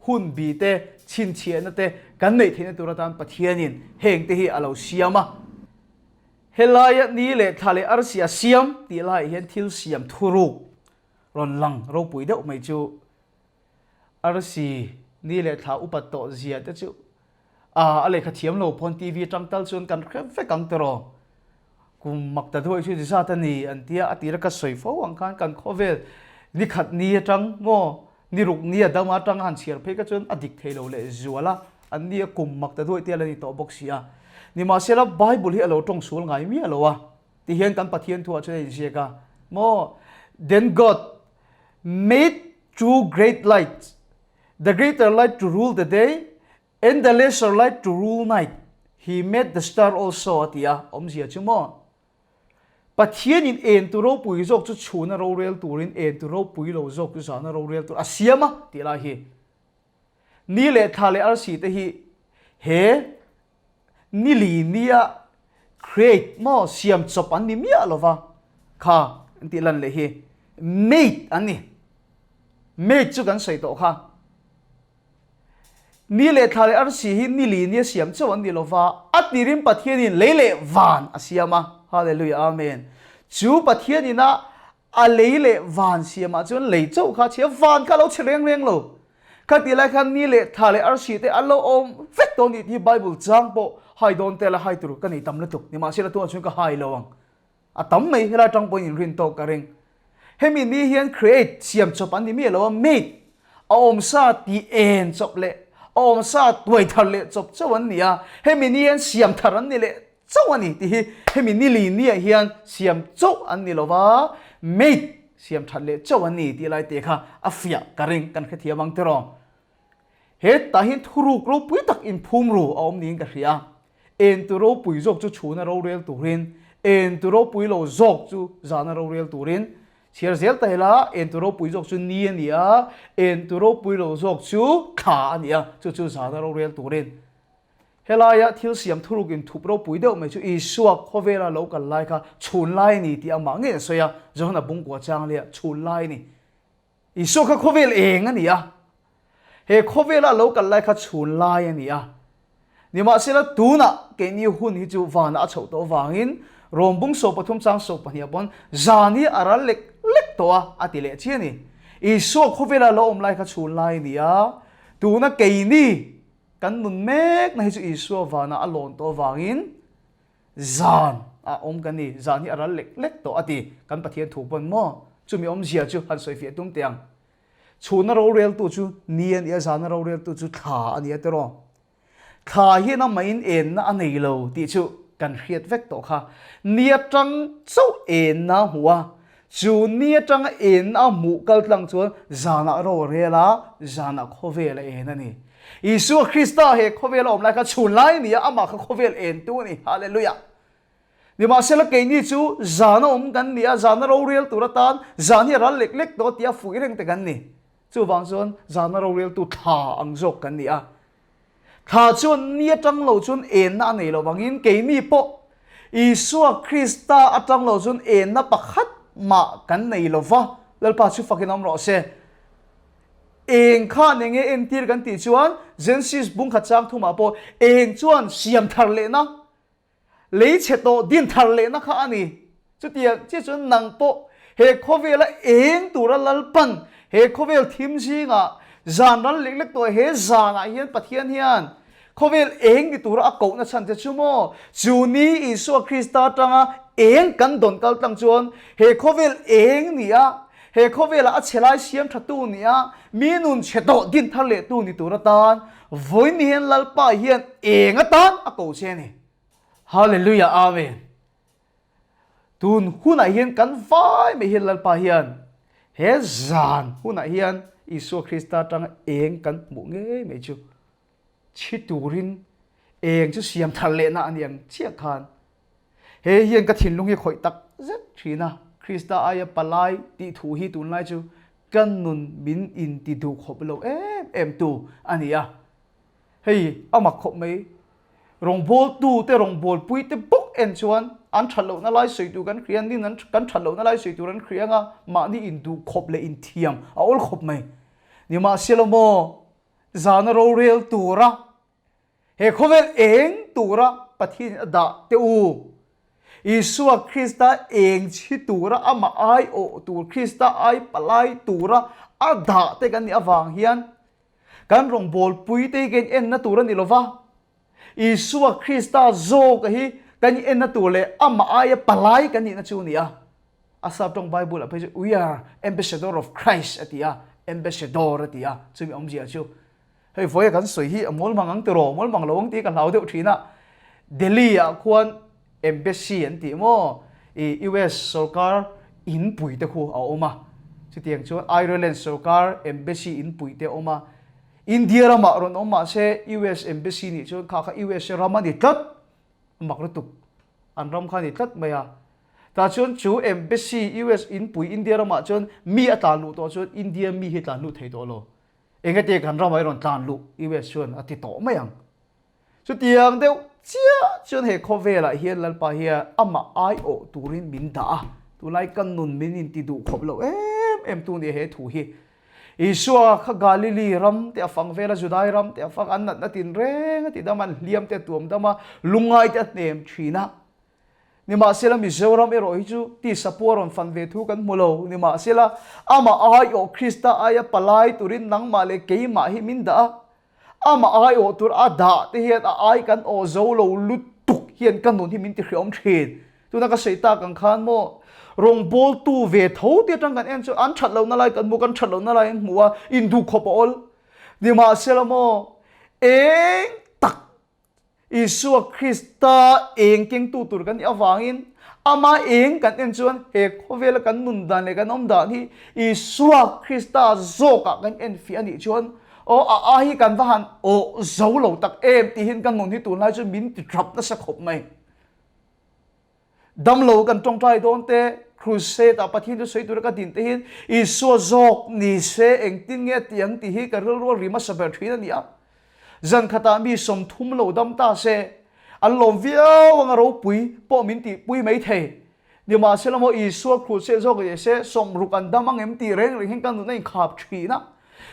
hun bi te, chhinchhiahna te kan neih theihna tur atan Pathianin heng te hi a lo siam a. Helaia ni leh thla leh arsi a siam tih laiah hian thil siam thuruk rawn lang ropui deuh mai chu arsi ni leh thla upat tawh zia te chu A, a lehkha thiam lo pawn TV atang tal chuan kan hre vek ang tiraw? Kum mak ta duai chu zat a ni an tia, a tira ka sawi fo ang khan kan khawvel ni khat ni atang maw ni ruk ni a dam atang han chhiar phei kha chuan a dik thei lo leh zual a, an nia kum mak ta duai te ala ni tawh bawk si a. Nimahsela Bible hi a lo tawng sual ngai miah lo a, tihian kan Pathian thuah chuan a inziak a maw, Then God made two great lights, The greater light to rule the day and the lesser light to rule night. He made the star also a ti a, awmzia chu maw? Pathianin en tu ropui zawk chu chhuna rorel turin en tu ropui lo zawk chu zana rorel tur a siam a tih lai hi. Ni leh thla leh arsi te hi he ni li nia create maw siam chawp an ni miah lova kha an tih lan leh hi made an ni. Made chu kan sawi tawh kha. Ni leh thla leh arsi hi ni li nia siam chauh an ni lova a tirin Pathianin lei leh van a siam a. Hallelujah Amen. Chu Pathianin a A lei leh van siamah chuan lei chauh kha a chhia, van kha a lo chhe reng reng lo. Khatih lai khan ni leh thla leh arsi te an lo awm vek tawh a ni tih hi Bible chang pawh hai dawn tel a hai tur ka nei tam lutuk. Nimahsela tunah chuan ka hai lo ang. A tam mai helai atang pawhin inrin tawk ka ring. Hemi ni hian create, siam chawp an ni miah lo a, made, a awmsa tih en chawp leh a awmsa tuai thar leh chawp chauh an ni a, hemi ni hian siam thar an ni leh chauh a ni tih hi hemi ni li niah hian siam chauh an ni lova, made siam that leh chauh an ni tih lai te kha a fiah ka ring kan hrethiam ang tiraw. Hetah hian thuruk ropui tak inphum ru a awm niin ka hria a, en tu ropui zawk chu chhuna rorel turin, en tu ropui lo zawk chu zana rorel turin, chhiar zel ta ila en tu ropui zawk chu ni a ni a, en tu ropui lo zawk chu thla a ni a, chu chu zana rorel turin. Helaia thil siam thuruk inthup ropui deuh mai chu Isua khawvela lo kal lai kha chhun lai a ni tih amah ngei a sawi a, Johana bungkua chang leh ah chhun lai a ni. Isua kha khawvel eng a ni a, he khawvela lo kal lai kha chhun lai a ni a. Nimahsela tunah keini hun hi chu vanah a chhoh tawh avangin Rom bung 13 chang 12 ah pawn zan hi a ral lek lek tawh a, a ti leh chiah a ni. Isua khawvela lo awm lai kha chhun lai a ni a, tuna keini Kan nun mekna hi chu Isua vanah a lawn tawh avangin zan a awm kan ni, zan hi a ral lek lek tawh a ti. Kan Pathian thu pawn maw? Chumi awmzia chu han sawifiah tum teh ang. Chhuna roreltu chu ni a ni a, zana roreltu chu thla a ni a tiraw? Thla hian amahin enna a nei lo tih chu kan hriat vek tawh kha. Ni atang chauh enna a hmu a, Chu ni atanga en a hmuh kal tlang chuan zanah ro a rel a, zanah khawvel a en a ni. Isua Krista he khawvel a awm lai kha chhun lai a ni a, amah kha khawvel entu a ni. Hallelujah! Nimahsela keini chu zan a awm kan ni a, zana rorel tur atan zan hi a ral lek lek tawh tia fuih reng te kan ni. Chuvang chuan zana roreltu thla ang zawk kan ni a. Thla chuan ni atang lo chuan enna a nei lo vangin keini pawh Isua Krista atang lo chuan enna pakhat mah kan nei lo va, Lalpa chu fakin awm rawh se. Eng khan enge entir kan tih chuan Genesis bung khat chang thumah pawh eng chuan siam thar lehna, lei chhe tawh din thar lehna kha a ni. Chutiang chiah chuan nang pawh he khawvela eng tura Lalpan he khawvel thim zingah zan ral lek lek tawh he zanah hian Pathian hian Khawvel eng ni tura a kohna chhan che chu maw? Chu ni Isua Krista atanga eng kan dawn kal tlang chuan he khawvel eng ni a, he khawvela a chhe lai siam thatu ni a, mi nun chhe tawh din thar leh tu ni tur atan vawiin ni hian Lalpa hian eng atan a ko che a ni. Hallelujah Amen. Tun hunah hian kan vai mai hian Lalpa hian he zan hunah hian Isua Krista atanga eng kan hmuh ngei mai chu Chhi turin eng chu siam thar lehna a ni ang chiah khan he hian ka thinlung hi khawih tak zet thin a, Krista aia palai tih thu hi tunlai chu ka nun min inti duh khawp lo em em tu a ni a. Hei a mak khawp mai, rawngbawltu te rawngbawlpui te bawk en chuan an that lohna lai sawi tur kan hria, nin an kan that lohna lai sawi tur an hria anga mahni induh khawp leh inthiam a awl khawp mai. Nimahsela maw Zana rorel tura he khawvel eng tura Pathianin a dah teh u. Isua Krista eng chhi tura amah aiawh tur, Krista ai palai tura a dah te kan nih avang hian kan rawngbawlpui te hi kan enna tur a ni lova, Isua Krista zawka hi kan enna tur leh amah aia palai kan nihna chu a ni a. A sap tawng Bible ah phei chu we are ambassador of Christ a ti a, ambassador a ti a, chumi awmzia chu hei vawiin kan sawi hi a mualmang ang tiraw, mualmang lo ang tih ka hlau deuh thin a, Delhi ah khuan embassy an tih maw i US sorkar in pui te khu a awm a, chutiang chuan Ireland sorkar embassy in pui te a awm a, India ramah rawn awm mahse US embassy nih chuan kha kha US ram a ni tlat, a mak lutuk an ram kha a ni tlat mai a. Tah chuan chu embassy US inpui India ramah chuan mi a tlan luh tawh chuan India mi hi tlan luh thei tawh lo. Engati kan ramah i rawn tlan luh US chuan a ti tawh mai ang. Chutiang deuh chiah chuan he khawvelah hian Lalpa hian amah aiawh turin min dah a, tunlai ka nun min inti duh khawp lo em em tu nia he thu hi. Isua kha Galili ram te a fang vel a, Judai ram te a fang, an natna tinreng a ti dam a, an hliam te a tuam dam a, lungngai te a hnem thin a. Nimahsela Mizoram erawh hi chu tisa pawh a rawn fan ve thu kan hmu lo. Nimahsela amah aiawh Krista aia palai turin nangmah leh keimah hi min dah a, amah aiawh tur a dah te hian a ai kan awh zo lo lutuk hian ka nun hi min tihriawm thin. Tuna ka sawi tak ang khan maw rawngbawltu ve tho te atang kan en chu an that lohna lai kan hmu, kan that lohna lai an hmu a, induhkhawp a awl. Nimahsela maw eng tak Isua Krista eng kengtu tur kan nih avangin ama eng kan en chuan he khawvela kan nun dan leh kan awm dan hi Isua Krista zawkah kan en fiah a nih chuan aw a ai hi kan va han awh zo lo tak em tihin kan nun hi tunlai chu min ti tap nasa khawp mai. Damlo kan tawngtai dawn te, crusade ah Pathian chu sawi tura ka din te hian Isua zawk ni se engtin nge a ti ang tih hi ka rilru a ri hmasa ber thin a ni a. Zan khatah mi 30 lo dam ta se, an lawm viau anga ropui pawh min tihpui mai thei. Nimahsela maw Isua crusade zawk ni se 60 an dam ang em tih reng reng hian ka nun a inkhap thin a.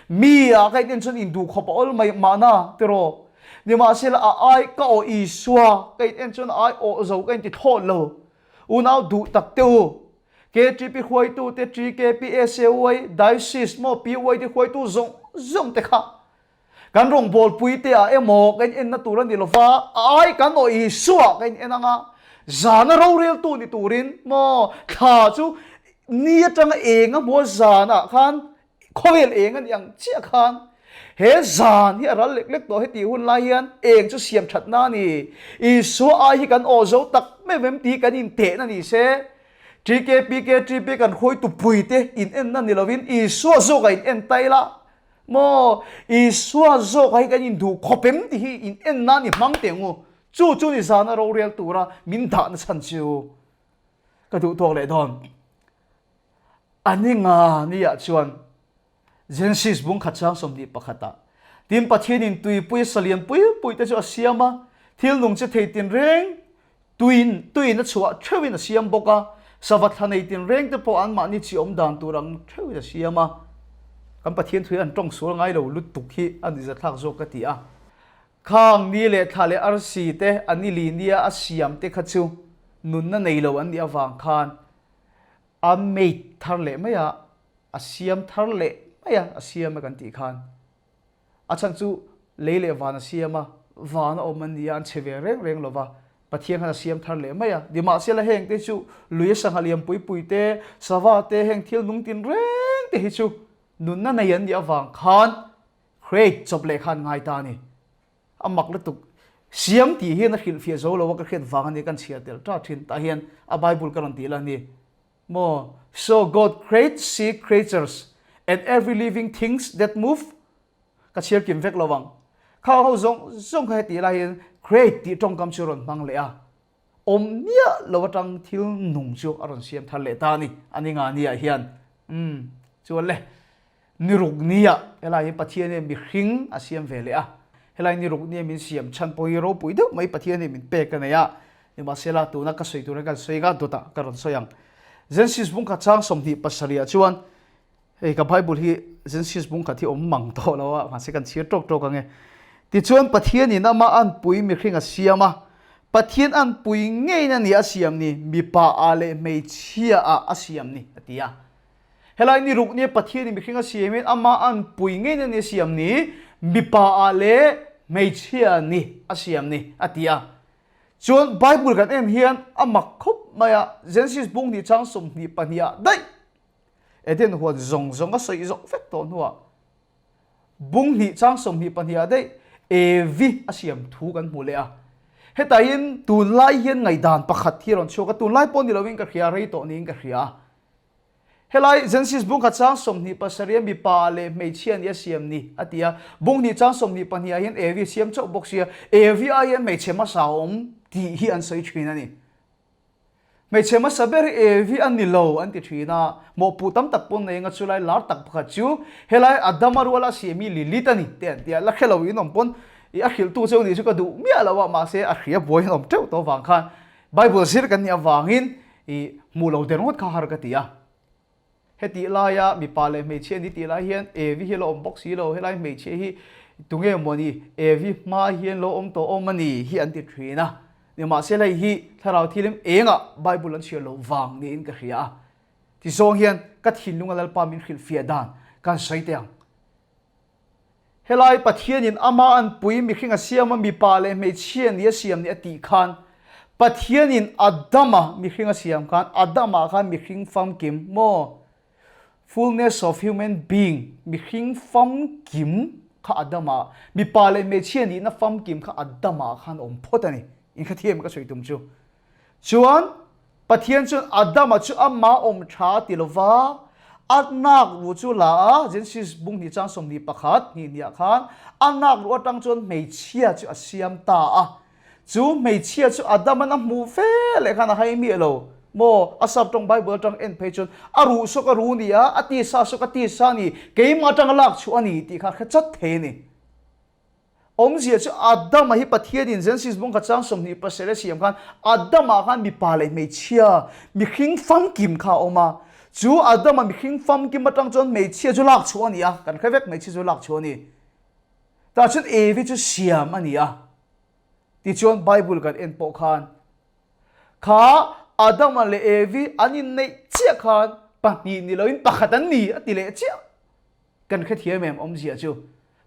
Mi ah ka in en chuan induh khawp a awl mai mahna tiraw? Nimahsela a ai ka aw Isua ka in en chuan a ai awh zo ka inti thlawt lo. Unau duh tak teh u. KTP hruaitu te, TKP, SAY, Diocese maw PYD hruaitu zawng zawng te kha kan rawngbawlpui te ah emaw ka in enna tur a ni lova, a ai kan aw Isua ka in en anga zana roreltu ni turin maw thla chu ni atanga eng a hmua zanah khan Khawvel eng a nih ang chiah khan he zan hi a ral lek lek tawh heti hun lai hian eng chu siam thatna a ni. Isua ai hi kan aw zo tak meuh em tih kan intehna ni se. TKPKTP kan hruaitu puite in enna ni lovin Isua zawkah in en ta ila maw Isua zawkah hi kan induh khawp em tih hi in en nan i hmang teh ang u. Chu chu ni zana rorel tura min dahna chhan chu ka duh tawk leh dawn. A ni nga niah chuan Genesis bung khat chang 21 ah, Tin Pathianin tuipui salian pui pui te chu a siam a, thil nung che thei tinreng tuiin tuiin a chhuah theuhin a siam bawk a, sava thla nei tinreng te pawh anmahni chi awm dan tur ang theuhin a siam a. Kan Pathian thu hi an tawng sual ngai lo lutuk hi a nuihzathlak zawk ka ti a. Khang ni leh thla leh arsi te a ni li nia a siam te kha chu nunna nei lo an nih avang khan a made thar leh mai a, a siam thar leh mai a, a siam a kan tih khan. A chhan chu lei leh van a siam a, van a awm an ni a, an che ve reng reng lo va, Pathian khan a siam thar leh mai a. Nimahsela heng te chu lui a sangha lian pui pui te, sava te, heng thil nung tin reng te hi chu nunna nei an nih avang khan create chawp leh khan ngai ta a ni. A mak lutuk. Siam tih hian a hrilhfiah zo lo a ka hriat vang a ni kan chhiar tel ta thin. Tah hian a Bible ka rawn tih la a ni. Maw? So God create sea creatures and every living things that move Ka chhiar kim vek lo ang. Kha ho zawng zawng kha heti lai hian create tih tawngkam chu a rawn hmang leh a. Awm miah lo atang thil nung chu a rawn siam thar leh ta a ni. A ni nga ni ah hian. Umm chuan le ni ruk ni ah helai hi Pathian hian mihring a siam ve leh a. Helai ni ruk ni a min siam chhan pawh hi ropui deuh mai Pathian hian min pek a nei a. Nimahsela tuna ka sawi tur hian kan sawi nga dawtah ka rawn sawi ang. Genesis bungkhat chang 27 ah chuan Hei ka Bible hi Genesis bung khat hi awm mang tawh lo a, mahse kan chhir tawk tawk ange. Tichuan Pathianin amah anpui mihring a siam a, Pathian anpui ngeiin a ni a siam ni, mipa ah leh hmeichhia ah a siam ni a ti a. Helai ni ruk nia Pathianin mihring a siamin amah anpui ngeiin a ni a siam ni, mipa ah leh hmeichhia ni a siam ni a ti a. Chuan Bible kan en hian a mak khawp mai a, Genesis bung hnih chang 22 ah daih Eden huan zawng zawng a sawi zawh vek tawh hnuah bung hnih chang 22 ah daih Evi a siam thu kan hmu leh a. Hetah hian tunlai hian ngaihdan pakhat hi a rawn chhuak a, tunlai pawh ni lovin ka hria, rei tawh niin ka hria a. Helai Genesis bung khat chang 27 a mipa leh hmeichhia nih a siam ni a ti a, bung hnih chang 22 ah hian Evi a siam chauh bawk sia, Evi ai hian hmeichhe hmasa a awm tih hi an sawi thin a ni. Hmeichhe hmasa ber hi Evi a ni lo an ti thin a, mawhpuh tam tak pawn nei anga chulai lar tak pakhat chu helai Adama ruala a siam hi Lilith a ni te an ti a, la hre lo in awm pawn i a hrilhtu cheu nih chu ka duh miah lo a, mahse a hria buai in awm teuh tawh avang khan Bible zir kan nih avangin i hmuh lo der ngawt kha har ka ti a. Hetih laia mipa leh hmeichhia ni tih lai hian Evi hi a lo awm bawk si lo, helai hmeichhia hi tunge maw ni Evi hma hian lo awm tawh awm a ni hi an ti thin a. Nimahsela hei hi thlarau thilim engah Bible an chhiar loh vang niin ka hria a. Tizawng hian ka thinlunga Lalpa min hrilhfiah dan kan sawi teh ang. Helai Pathianin ama anpui mihring a siam a mipa leh hmeichhia ni a siam ni a tih khan Pathianin Adama mihring a siam khan Adama khan mihring famkim maw? Fullness of human being mihring famkim kha Adama mipa leh hmeichhia nihna famkim kha Adama khan awm phawt a ni. Inkhathiam ka sawi tum chu. Chuan Pathian chuan Adama chu amah awm tha a ti lo va, a nak ruh chu la a, Genesis bung hnih chang 21 hnih hniah khan a nak ruh atang chuan hmeichhia chu a siam ta a. Chu hmeichhia chu Adaman a hmuh fe leh khan a hai miah lo. Maw, a sap tawng Bible atang en phei chuan a ruh sawk a ruh ni a, a tisa sawk a tisa a ni, keimah atanga lak chhuah a ni tih kha a hre chat thei a ni. Awmzia chu Adama hi Pathianin Genesis bawng kha chang 27 a siam khan Adama khan mipa leh hmeichhia mihring famkim kha a awm a. Chu Adama mihring famkim atang chuan hmeichhia chu lak chhuah a ni a, kan hre vek hmeichhia chu lak chhuah a ni. Tah chuan Evi chu siam a ni a. Tichuan Bible kan en pawh khan kha Adama leh Evi an inneih chiah khan pahnih ni loin pakhat an ni a ti leh chiah. Kan hrethiam em awmzia chu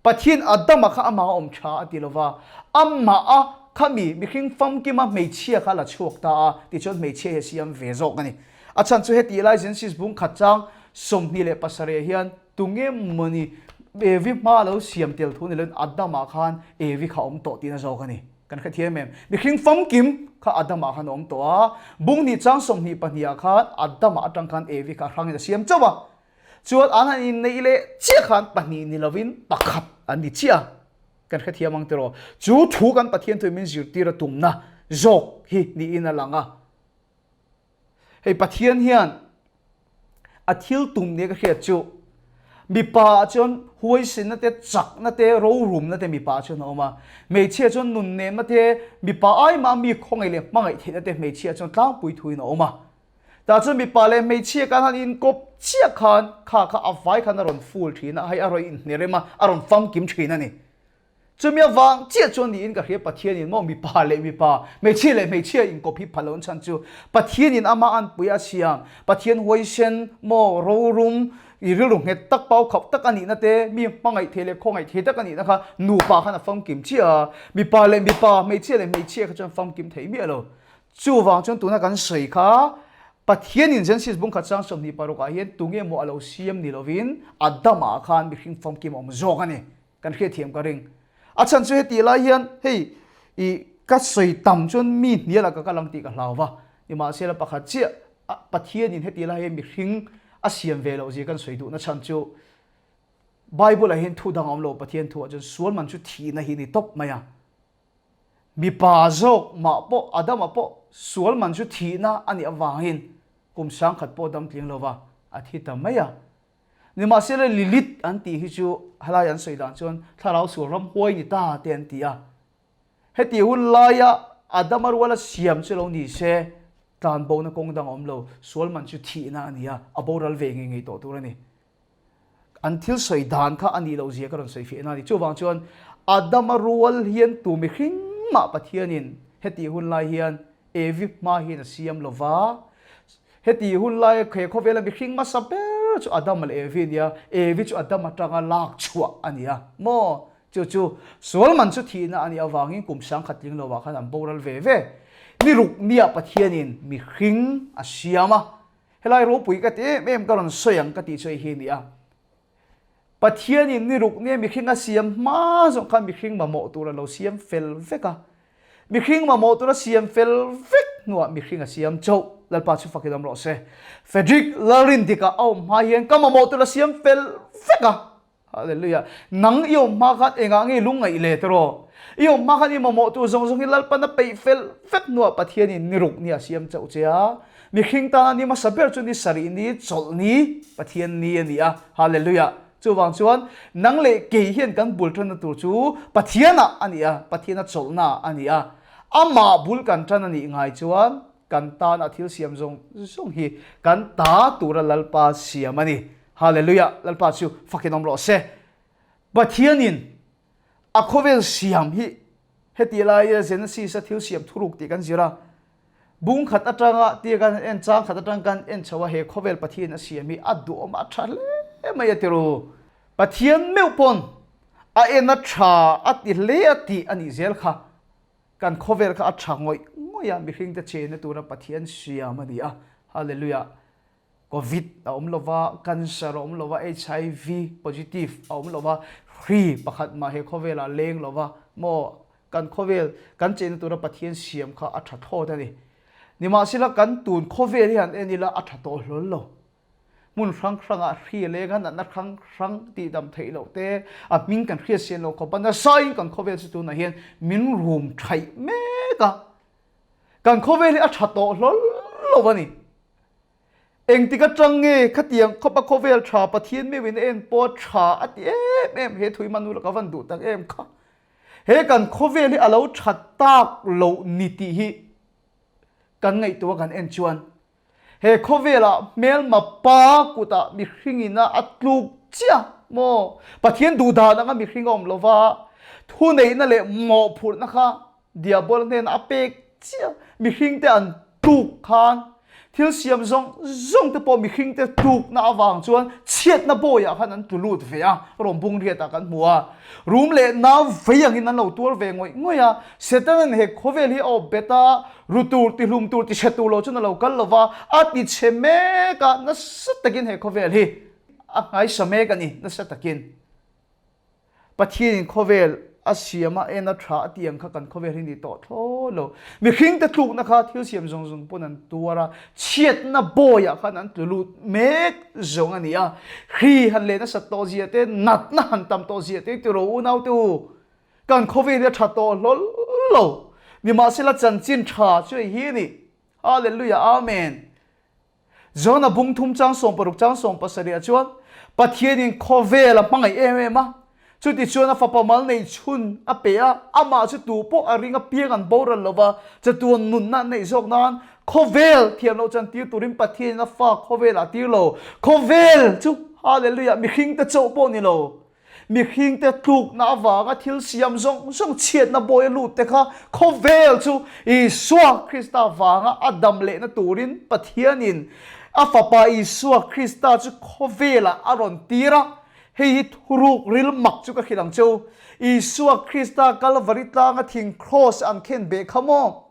Pathian Adama kha amah a awm tha a ti lova, amah a khami mihring famkima hmeichhia kha la chhuak ta a tichuan hmeichhia hi a siam ve zawk a ni. A chhan chu heti lai Genesis bung khat chang 27 hian tunge mawni Evi hma lo siam tel thu ni loin Adama khan Evi kha awm tawh tihna zawk a ni. Kan hrethiam em? Mihring famkim kha Adama khan a awm tawh a, bung hnih chang 22 ah khan Adama atang khan Evi kha a hrangin a siam chauh a. Chuan an han inneih leh chiah khan pahnih ni lovin pakhat an ni chiah a, kan hrethiam ang tiraw? Chu thu kan Pathian thuin min zirtir a tumna zawk hi niin a lang a. Hei Pathian hian a thil tum nia ka hriat chu mipa ah chuan huaisenna te, chakna te, rorumna te mipa ah chuan a awm a. Hmeichhia chuan nunnemna te, mipa ai mah mi khawngaih leh hmangaih theihna te hmeichhia chuan tlangpui thuin a awm a. Tah chuan mipa leh hmeichhia khan han inkawp chiah khan kha kha a vai khan a rawn full thin a, hei a rawn inhnerem a, a rawn famkim thin a ni. Chumi avang chiah chuan niin ka hria Pathianin maw mipa leh mipa, hmeichhia leh hmeichhia inkawp hi phalh lo an chhan chu Pathianin amah anpui a siam, Pathian huaisen maw rorum i rilru nghet tak pau khauh tak a nihna te, mi hmangaih thei leh khawngaih thei tak a nihna kha nupa khan a famkim chiah a, mipa leh mipa, hmeichhia leh hmeichhia kha chuan famkim thei miah lo. Chuvang chuan tuna kan sawi kha Pathianin Genesis bungkhat sang 26 ah hian tunge maw a lo siam ni lovin Adama khan mihring famkim a awm zawk a ni. Kan hriatthiam ka ring. A chhan chu heti lai hian hei i ka sawi tam chuan mi hnial ah ka kal ang tih ka hlau va. Nimahsela pakhat chiah Pathianin heti lai hian mihring a siam ve loh zia kan sawi duhna chhan chu Bible ah hian thu dang a awm lo Pathian thu ah chuan sual man chu thihna hi a ni tawp mai a. Mipa zawk mah pawh Adama pawh sual man chu thihna a nih avangin kum sangkhat pawh dam tling lova a thi ta mai a. Nimahsela Lilith an tih hi chu helai an sawi dan chuan thlarau sual ram huai ni ta te an ti a. Heti hun laia Adama ruala siam chu lo ni se tlanbona kawng dang a awm lo, sual man chu thihna a ni a, a boral ve ngei ngei tawh tur a ni. An thil sawi dan kha a nih loh zia ka rawn sawi fiahna a ni. Chuvang chuan Adama rual hian tu mihring mah Pathianin heti hun lai hian Evi hma hian a siam lo va. Heti hun laia he khawvela mihring hmasa ber chu Adama leh Evi a ni a, Evi chu Adam atanga lak chhuah a ni a maw? Chu chu sual man chu thihna a nih avangin kum sangkhat tling lovah khan an boral ve ve. Ni ruk niah Pathianin mihring a siam a, Helai ropui ka ti em em ka rawn sawi ang ka tih chu hei hi a ni a. Pathianin ni ruk nia mihring a siam hma zawng khan mihring mamawh tur a lo siam fel vek a. Mihring mamawh tur a siam fel vek hnuah mihring a siam chauh. Lalpa chu fakin awm rawh se. Frederick Lalrindika a awm hma hian ka mamawh tur a siam fel vek a. Hallelujah. Nang i awm hma khan engah nge lungngaih le tiraw? I awm hma khan i mamawh tur zawng zawng hi Lalpan a peih fel vek hnuah Pathianin ni ruk ni a siam chauh che a. Mihring tana ni hmasa ber chu ni sarih ni, chawlh ni, Pathian ni a ni a. Hallelujah. Chuvang chuan nang leh kei hian kan bul tanna tur chu Pathianah a ni a, Pathiana chawlhna a ni a. Amah bul kan tan a nih ngai chuan kan tana thil siam zawng zawng hi kan ta tura Lalpa siam a ni. Hallelujah! Lalpa chu fakin awm rawh se. Pathianin a khawvel siam hi heti laia Genesis a thil siam thuruk tih kan zir a. Bung khat atanga tia kan en chang khat atang kan en chho a he khawvel Pathian a siam hi a duhawm a tha hle mai a ti ru. Pathian meuh pawn a en a tha a ti hle a tih a nih zel kha. Kan khawvel kha a tha ngawih ngawih a mihringte chenna tura Pathian siam a ni a. Hallelujah! Covid a awm lova, cancer a awm lova, HIV positive a awm lova, hri pakhat mah he khawvel ah leng lova maw kan khawvel kan chenna tura Pathian siam kha a tha thlawt a ni. Nimahsela kan tun khawvel hi han en ila a tha tawh hlawl lo. Hmun hrang hrang ah hri a leng a, natna hrang hrang tihdam theih loh te, a hming kan hriat sian lo khawp a, nasa in kan khawvel chu tunah hian min rum thaih mek a. Kan khawvel hi a tha tawh hlawl lo a ni. Engtik atang nge khatiang khawpa khawvel tha Pathian meuhin a en pawh tha a ti em em he thui hman ula ka van duh tak em kha. He kan khawvel hi a lo tha tak loh ni tih hi kan ngaihtuah kan en chuan he khawvelah hmelma pa kutah mihringin a a tluk chiah maw Pathian duh dan anga mihring a awm lova thuneihna leh mawhphurhna kha Diabol hnenah a pek chiah. Mihringte an tluk khan thil siam zawng zawng te pawh mihringte tlukna avang chuan chhiatna bawiah khan an tlu lut ve a, rawng bung riatah kan hmu a. Rum leh nau vei angin an lo tuar ve ngawih ngawih a. Setanan he khawvel hi a awp bet a, ru tur, tihlum tur, tichhe tur lo chuan a lo kal lo va, a tichhe mek a, nasa takin he khawvel hi a nghaisa mek a ni, nasa takin. Pathianin khawvel a siam a, en a tha a tih ang kha kan khawvel hi ni tawh thlawt lo. Mihringte tlukna kha thil siam zawng zawng pawn an tuar a, chhiatna bawiah khan an tlu lut mek zawng a ni a. Hri han leh nasat tawh zia te, natna han tam tawh zia te tiraw unaute u, kan khawvel hi a tha tawh hlawl lo. Nimahsela chanchin tha chu hei hi a ni. Hallelujah Amen. Jona bung thum chang 60 chang 70 ah chuan Pathianin khawvel a hmangaih em em a, chutichuan a fapa mal nei chhun a pe a, amah chu tu pawh a ring apiang an boral lo va, chatuan nunna an neih zawk nan Khawvel thiam loh chan tir turin Pathianin a fa khawvel ah tir lo. Khawvel chu Hallelujah mihring te chauh pawh ni lo. Mihring te tlukna avanga thil siam zawng zawng chhiatna bawi a lut te kha khawvel chu Isua Krista vanga a dam lehna turin Pathianin a fapa Isua Krista chu khawvelah a rawn tir a. Hei hi thuruk ril mak chu ka hrilh ang che u. Isua Krista Kalvari tlanga thing kraws an khen beh kha maw?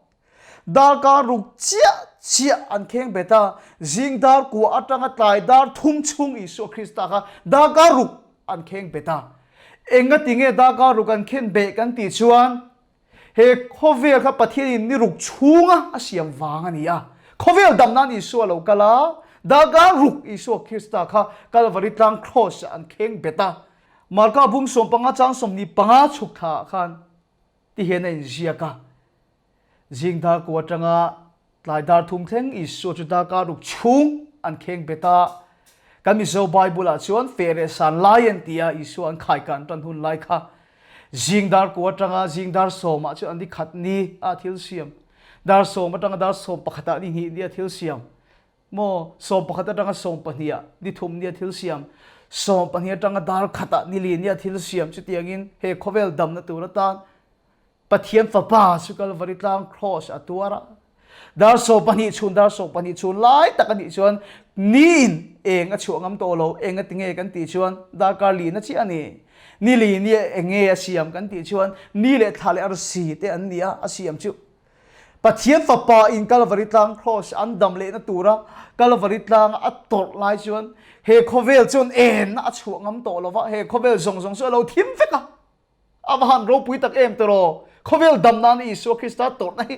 Darkar ruk chiah chiah an kheng bet a, zing dar kua atanga tlai dar thum chhung Isua Krista kha darkar ruk an kheng bet a. Engati nge darkar ruk an khen beh kan tih chuan he khawvel kha Pathianin ni ruk chhunga a siam vang a ni a. Khawvel dam nan Isua lo kal a, darkar ruk Isua Krista kha Kalvari tlang kraws ah an kheng bet a. Marka bung 15 chang 25 chhuk thla ah khan ti hian a inziak a. Zing dar ku atanga tlai dar thum thleng Isua chu darkar ruk chhung an kheng bet a. Kan Mizo Bible ah chuan feh leh san lai an ti a, Isua an khai kan tan hun lai kha. Zing dar ku atanga zing dar sawmah chuan an ni khat ni a thil siam. Dar sawm atanga dar sawm pakhatah ni hnih ni a thil siam. Maw 11 atanga 12 ah ni thum ni a thil siam. 12 atanga dar khatah ni li ni a thil siam chutiangin he khawvel damna tur atan Pathian Fapa chu Kalvari tlang Cross a tuar a. Dar 12 chhun dar 12 chhun lai tak a nih chuan niin eng a chhuah ngam tawh lo, eng a ti nge kan tih chuan darkar lina chiah a ni. Ni li ni eng nge a siam kan tih chuan ni leh thla leh arsi te an ni a, a siam chu. Pathian Fapa in Kalvari tlang Cross an dam lehna tura Kalvari tlanga a tawrh lai chuan he khawvel chuan enna a chhuah ngam tawh lo va, he khawvel zawng zawng chu a lo thim vek a. A va han ropui tak em tiraw? Khawvel dam nan Isua Krista tawrhna hi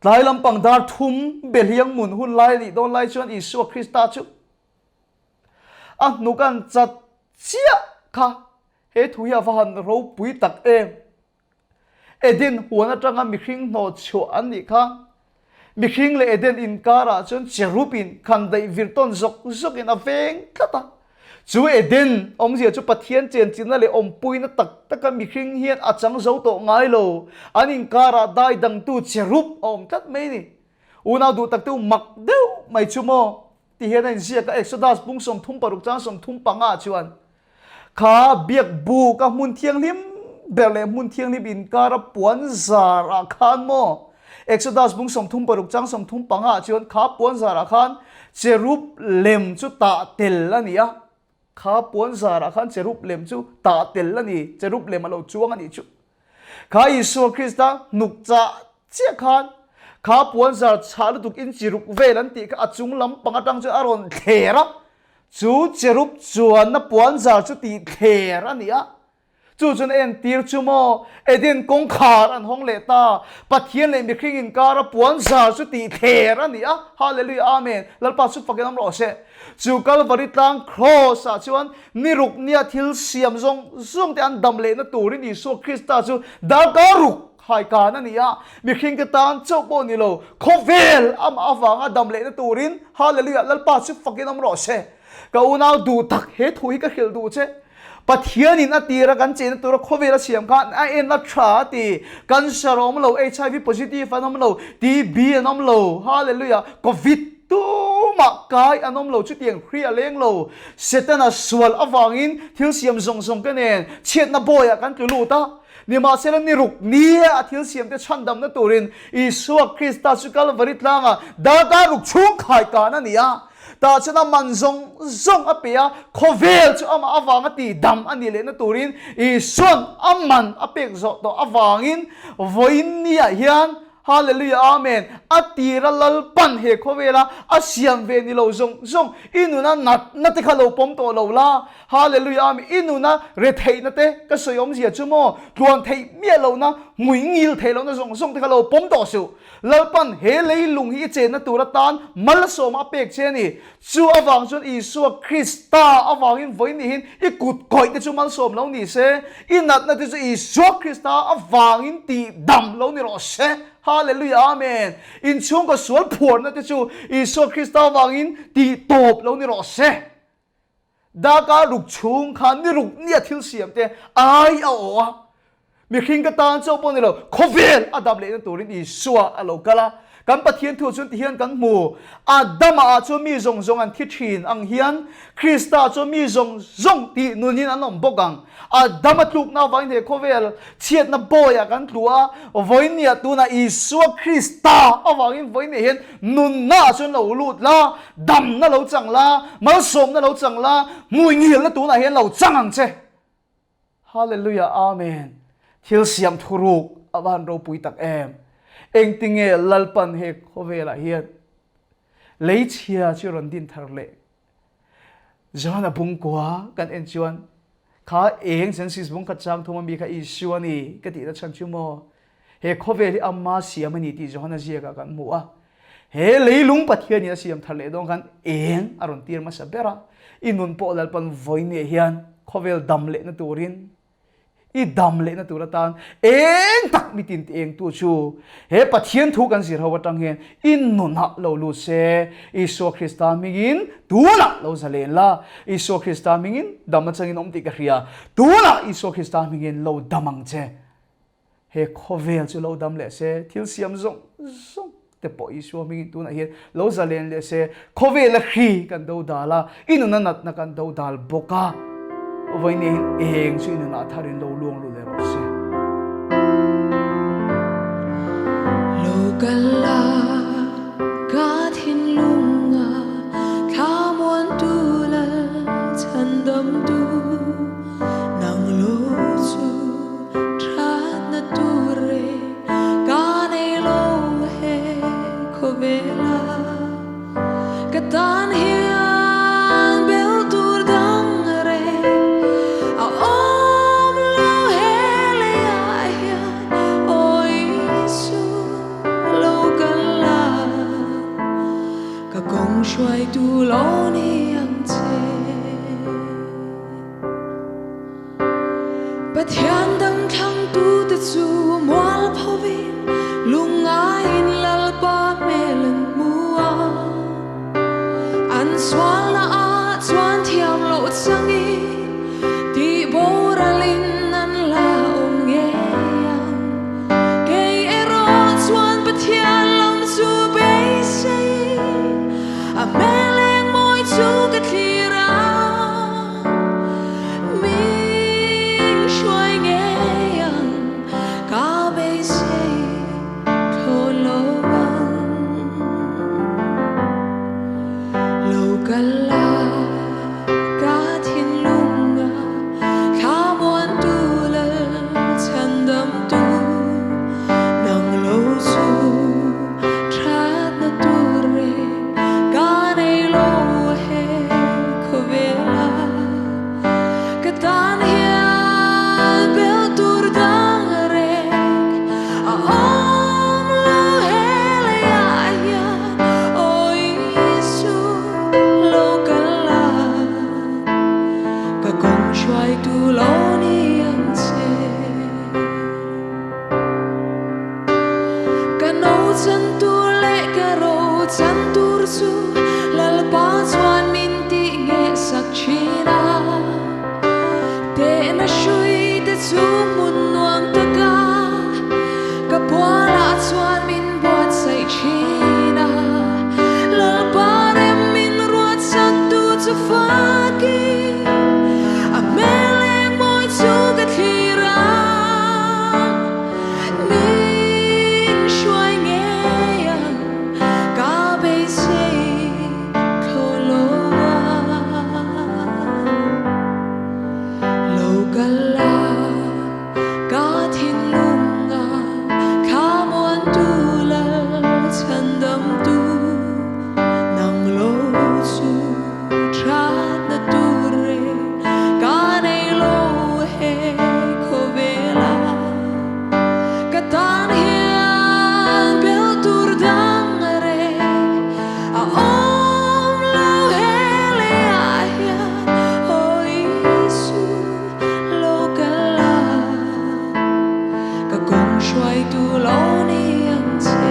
tlai lampang dar thum behliang mun hun lai nih dawn lai chuan Isua Krista chu a hnuk an chat chiah kha he thu hi a va han ropui tak em. Eden huan atanga mihring hnawh chhuah an nih kha. Mihring leh Eden inkarah chuan cherub in khan daih vir tawn zawk zawk in a veng tlat a. Chu Eden awmzia chu Pathian chenchilhna leh awmpuina tak taka mihring hian a chang zo tawh ngai lo. An inkarah dai dangtu cherub a awm tlat mai ni. Unau duh tak te mak deuh mai chu maw? Ti hian a inziak a, Exodus pung 36 chang 35 chuan Kha biak buk a hmun thianghlim ber leh hmun thianghlim inkara puan zar ah khan maw? Exodus bung 36 chang 35 ah chuan kha puan zar ah khan cherub lem chu tah tel a ni a. Kha puan zar ah khan cherub lem chu tah tel a ni, cherub lem a lo chuang a nih chu. Kha Isua Krista hnuk chah chiah khan kha puan zar chhah lutuk in chi ruk vel an tih kha a chung lampang atang chuan a rawn thler a. Chu cherub chuanna puanzar chu tih thler a ni a, chu chuan a entir chu maw Eden kawngkhar an hawng leh ta, Pathian leh mihring inkara puanzar chu tih thler a ni a, Hallelujah Amen, Lalpa chu fakin awm rawh se. Chu Kalvari tlang Cross ah chuan ni ruk nia thil siam zawng zawng te an dam lehna turin Isua Krista chu darkar ruk haikan a ni a, mihring te tan chauh pawh ni lo, khawvel amah avanga dam lehna turin Hallelujah Lalpa chu fakin awm rawh se. Ka unau duh tak he thu hi ka hrilh duh che. Pathianin a tira kan chenna tura khawvel a siam khan a en a tha a ti. Cancer a awm lo, HIV positive an awm lo, TB an awm lo, Hallelujah, Covid tumah kai an awm lo, chutiang hri a leng lo. Setana sual avangin thil siam zawng zawng te nen chhiatna bawiah kan tlu lut a. Nimahsela ni ruk nia a thil siamte chhandamna turin Isua Krista chu Kalvari tlangah darkar ruk chhung khaikan a ni a. Tah chuan a man zawng zawng a pe a, khawvel chu amah avanga tihdam a nih lehna turin Isua'n a man a pek zawh tawh avangin vawiin niah hian Hallelujah Amen a tira Lalpan he khawvela a siam ve ni lo zawng zawng i nuna natna te kha lo pawm tawh lo la Hallelujah Amen i nuna retheihna te ka sawi awmzia chu maw tluan theih miah lohna hmui ngil theih lohna zawng zawng te kha lo pawm tawh suh Lalpan he leilung hi i chenna tur atan malsawm a pek che a ni. Chu avang chuan Isua Krista avangin vawi nihin i kut kawih te chu malsawm lo ni se, i natna te chu Isua Krista avangin tih dam lo ni rawh se. Hallelujah Amen. Inchhungkaw sual phuarna te chu Isua Krista avangin tih tawp lo ni rawh se. Darkar ruk chhung khan ni ruk nia thil siam te ai a awh a, mihring ka tan chauh pawh ni lo, khawvel a dam lehna turin Isua a lo kal a. Kan Pathian thu chuan tihian kan hmu, Adama ah chuan mi zawng zawng an thi thin ang hian Krista ah chuan mi zawng zawng tih nunin an awm bawk ang. Adama tlukna avangin he khawvel chhiatna bawiah kan tlu a, vawinia tunah Isua Krista avangin vawinia hian nunna ah chuan lo lut la, damna lo chang la, malsawmna lo chang la, hmuingilna tunah hian lo chang ang che. Hallelujah Amen Thil siam thuruk a van ropui tak em. Engtinge Lalpan he khawvelah hian leichhia chu rawn din thar leh Johana bungkua kan en chuan kha eng Genesis bung khat chang thum ami kha Isua ni ka tihna chhan chu maw he khawvel hi ama siam a ni tih Johana ziakah kan hmu a. He leilung Pathianin a siam thar leh dawn khan eng a rawn tir hmasa ber a, i nun pawh Lalpan vawinia hian khawvel dam lehna turin i dam lehna tur atan eng tak mitin ti engtu chu he Pathian thu kan zir ho atang hian i nunah lo lut se, Isua Krista hmingin tunah lo zalen la, Isua Krista hmingin dam atangin awm tih ka hria, tunah Isua Krista hmingin lo dam ang che. He khawvel chu lo dam leh se, thil siam zawng zawng te pawh Isua hmingin tunah hian lo zalen leh se, khawvela hri kan do dal a, i nuna natna kan do dal bawk a, vawiin eng chu i nunah tharin lo luang lut leh rawh se. Lo kal la ka thinlunga thlamuantu lal chhandamtu nang lo chu Thatna tur e ka nei lo he khawvela ka tan hian bel tur dang reng a awm lo he leiah hian aw Isu lo kal la ka kawng hruaitu lo ni ang che. Pathian dang thlangtute chu mualphovin lungngaiin Lalpa hmel an hmu a. An sualna ah chuan thiam loh changin tih boralin an la awm ngei ang. Kei erawh chuan Pathian lam chu beiseiin a hmel eng mawi chu ka thlir a. Min hruai ngei ang ka beisei thlawn lo ang. Lo kal la ka thinlunga thlamuantu lal chhandamtu nang lo chu thatna tur reng ka nei lo he khawvela ka tan hian bel tur dang reng a awm lo he leiah hian aw Isu lo kal la ka kawng hruaitu lo ni ang che. Ka no chan tur leh ka ro chan tur chu Lalpa chuan min tih ngheh sak thin a. Tehna hrui te chu hmun nuam taka ka pualah chuan min buatsaih thin a. Lalpa rem min ruat sak tu chu fakin a hmel eng mawi chu ka thlir a. Min hruai ngei ang ka beisei thlawn lo a. Lo kal la ka thinlunga thlamuantu lal chhandamtu nang lo chu thatna tur reng ka nei lo he khawvela ka tan hian bel tur dang reng a awm lo he leiah hian aw Isu lo kal la ka kawng hruaitu lo ni ang che.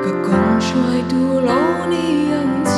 Ka kawng hruaitu lo ni ang che.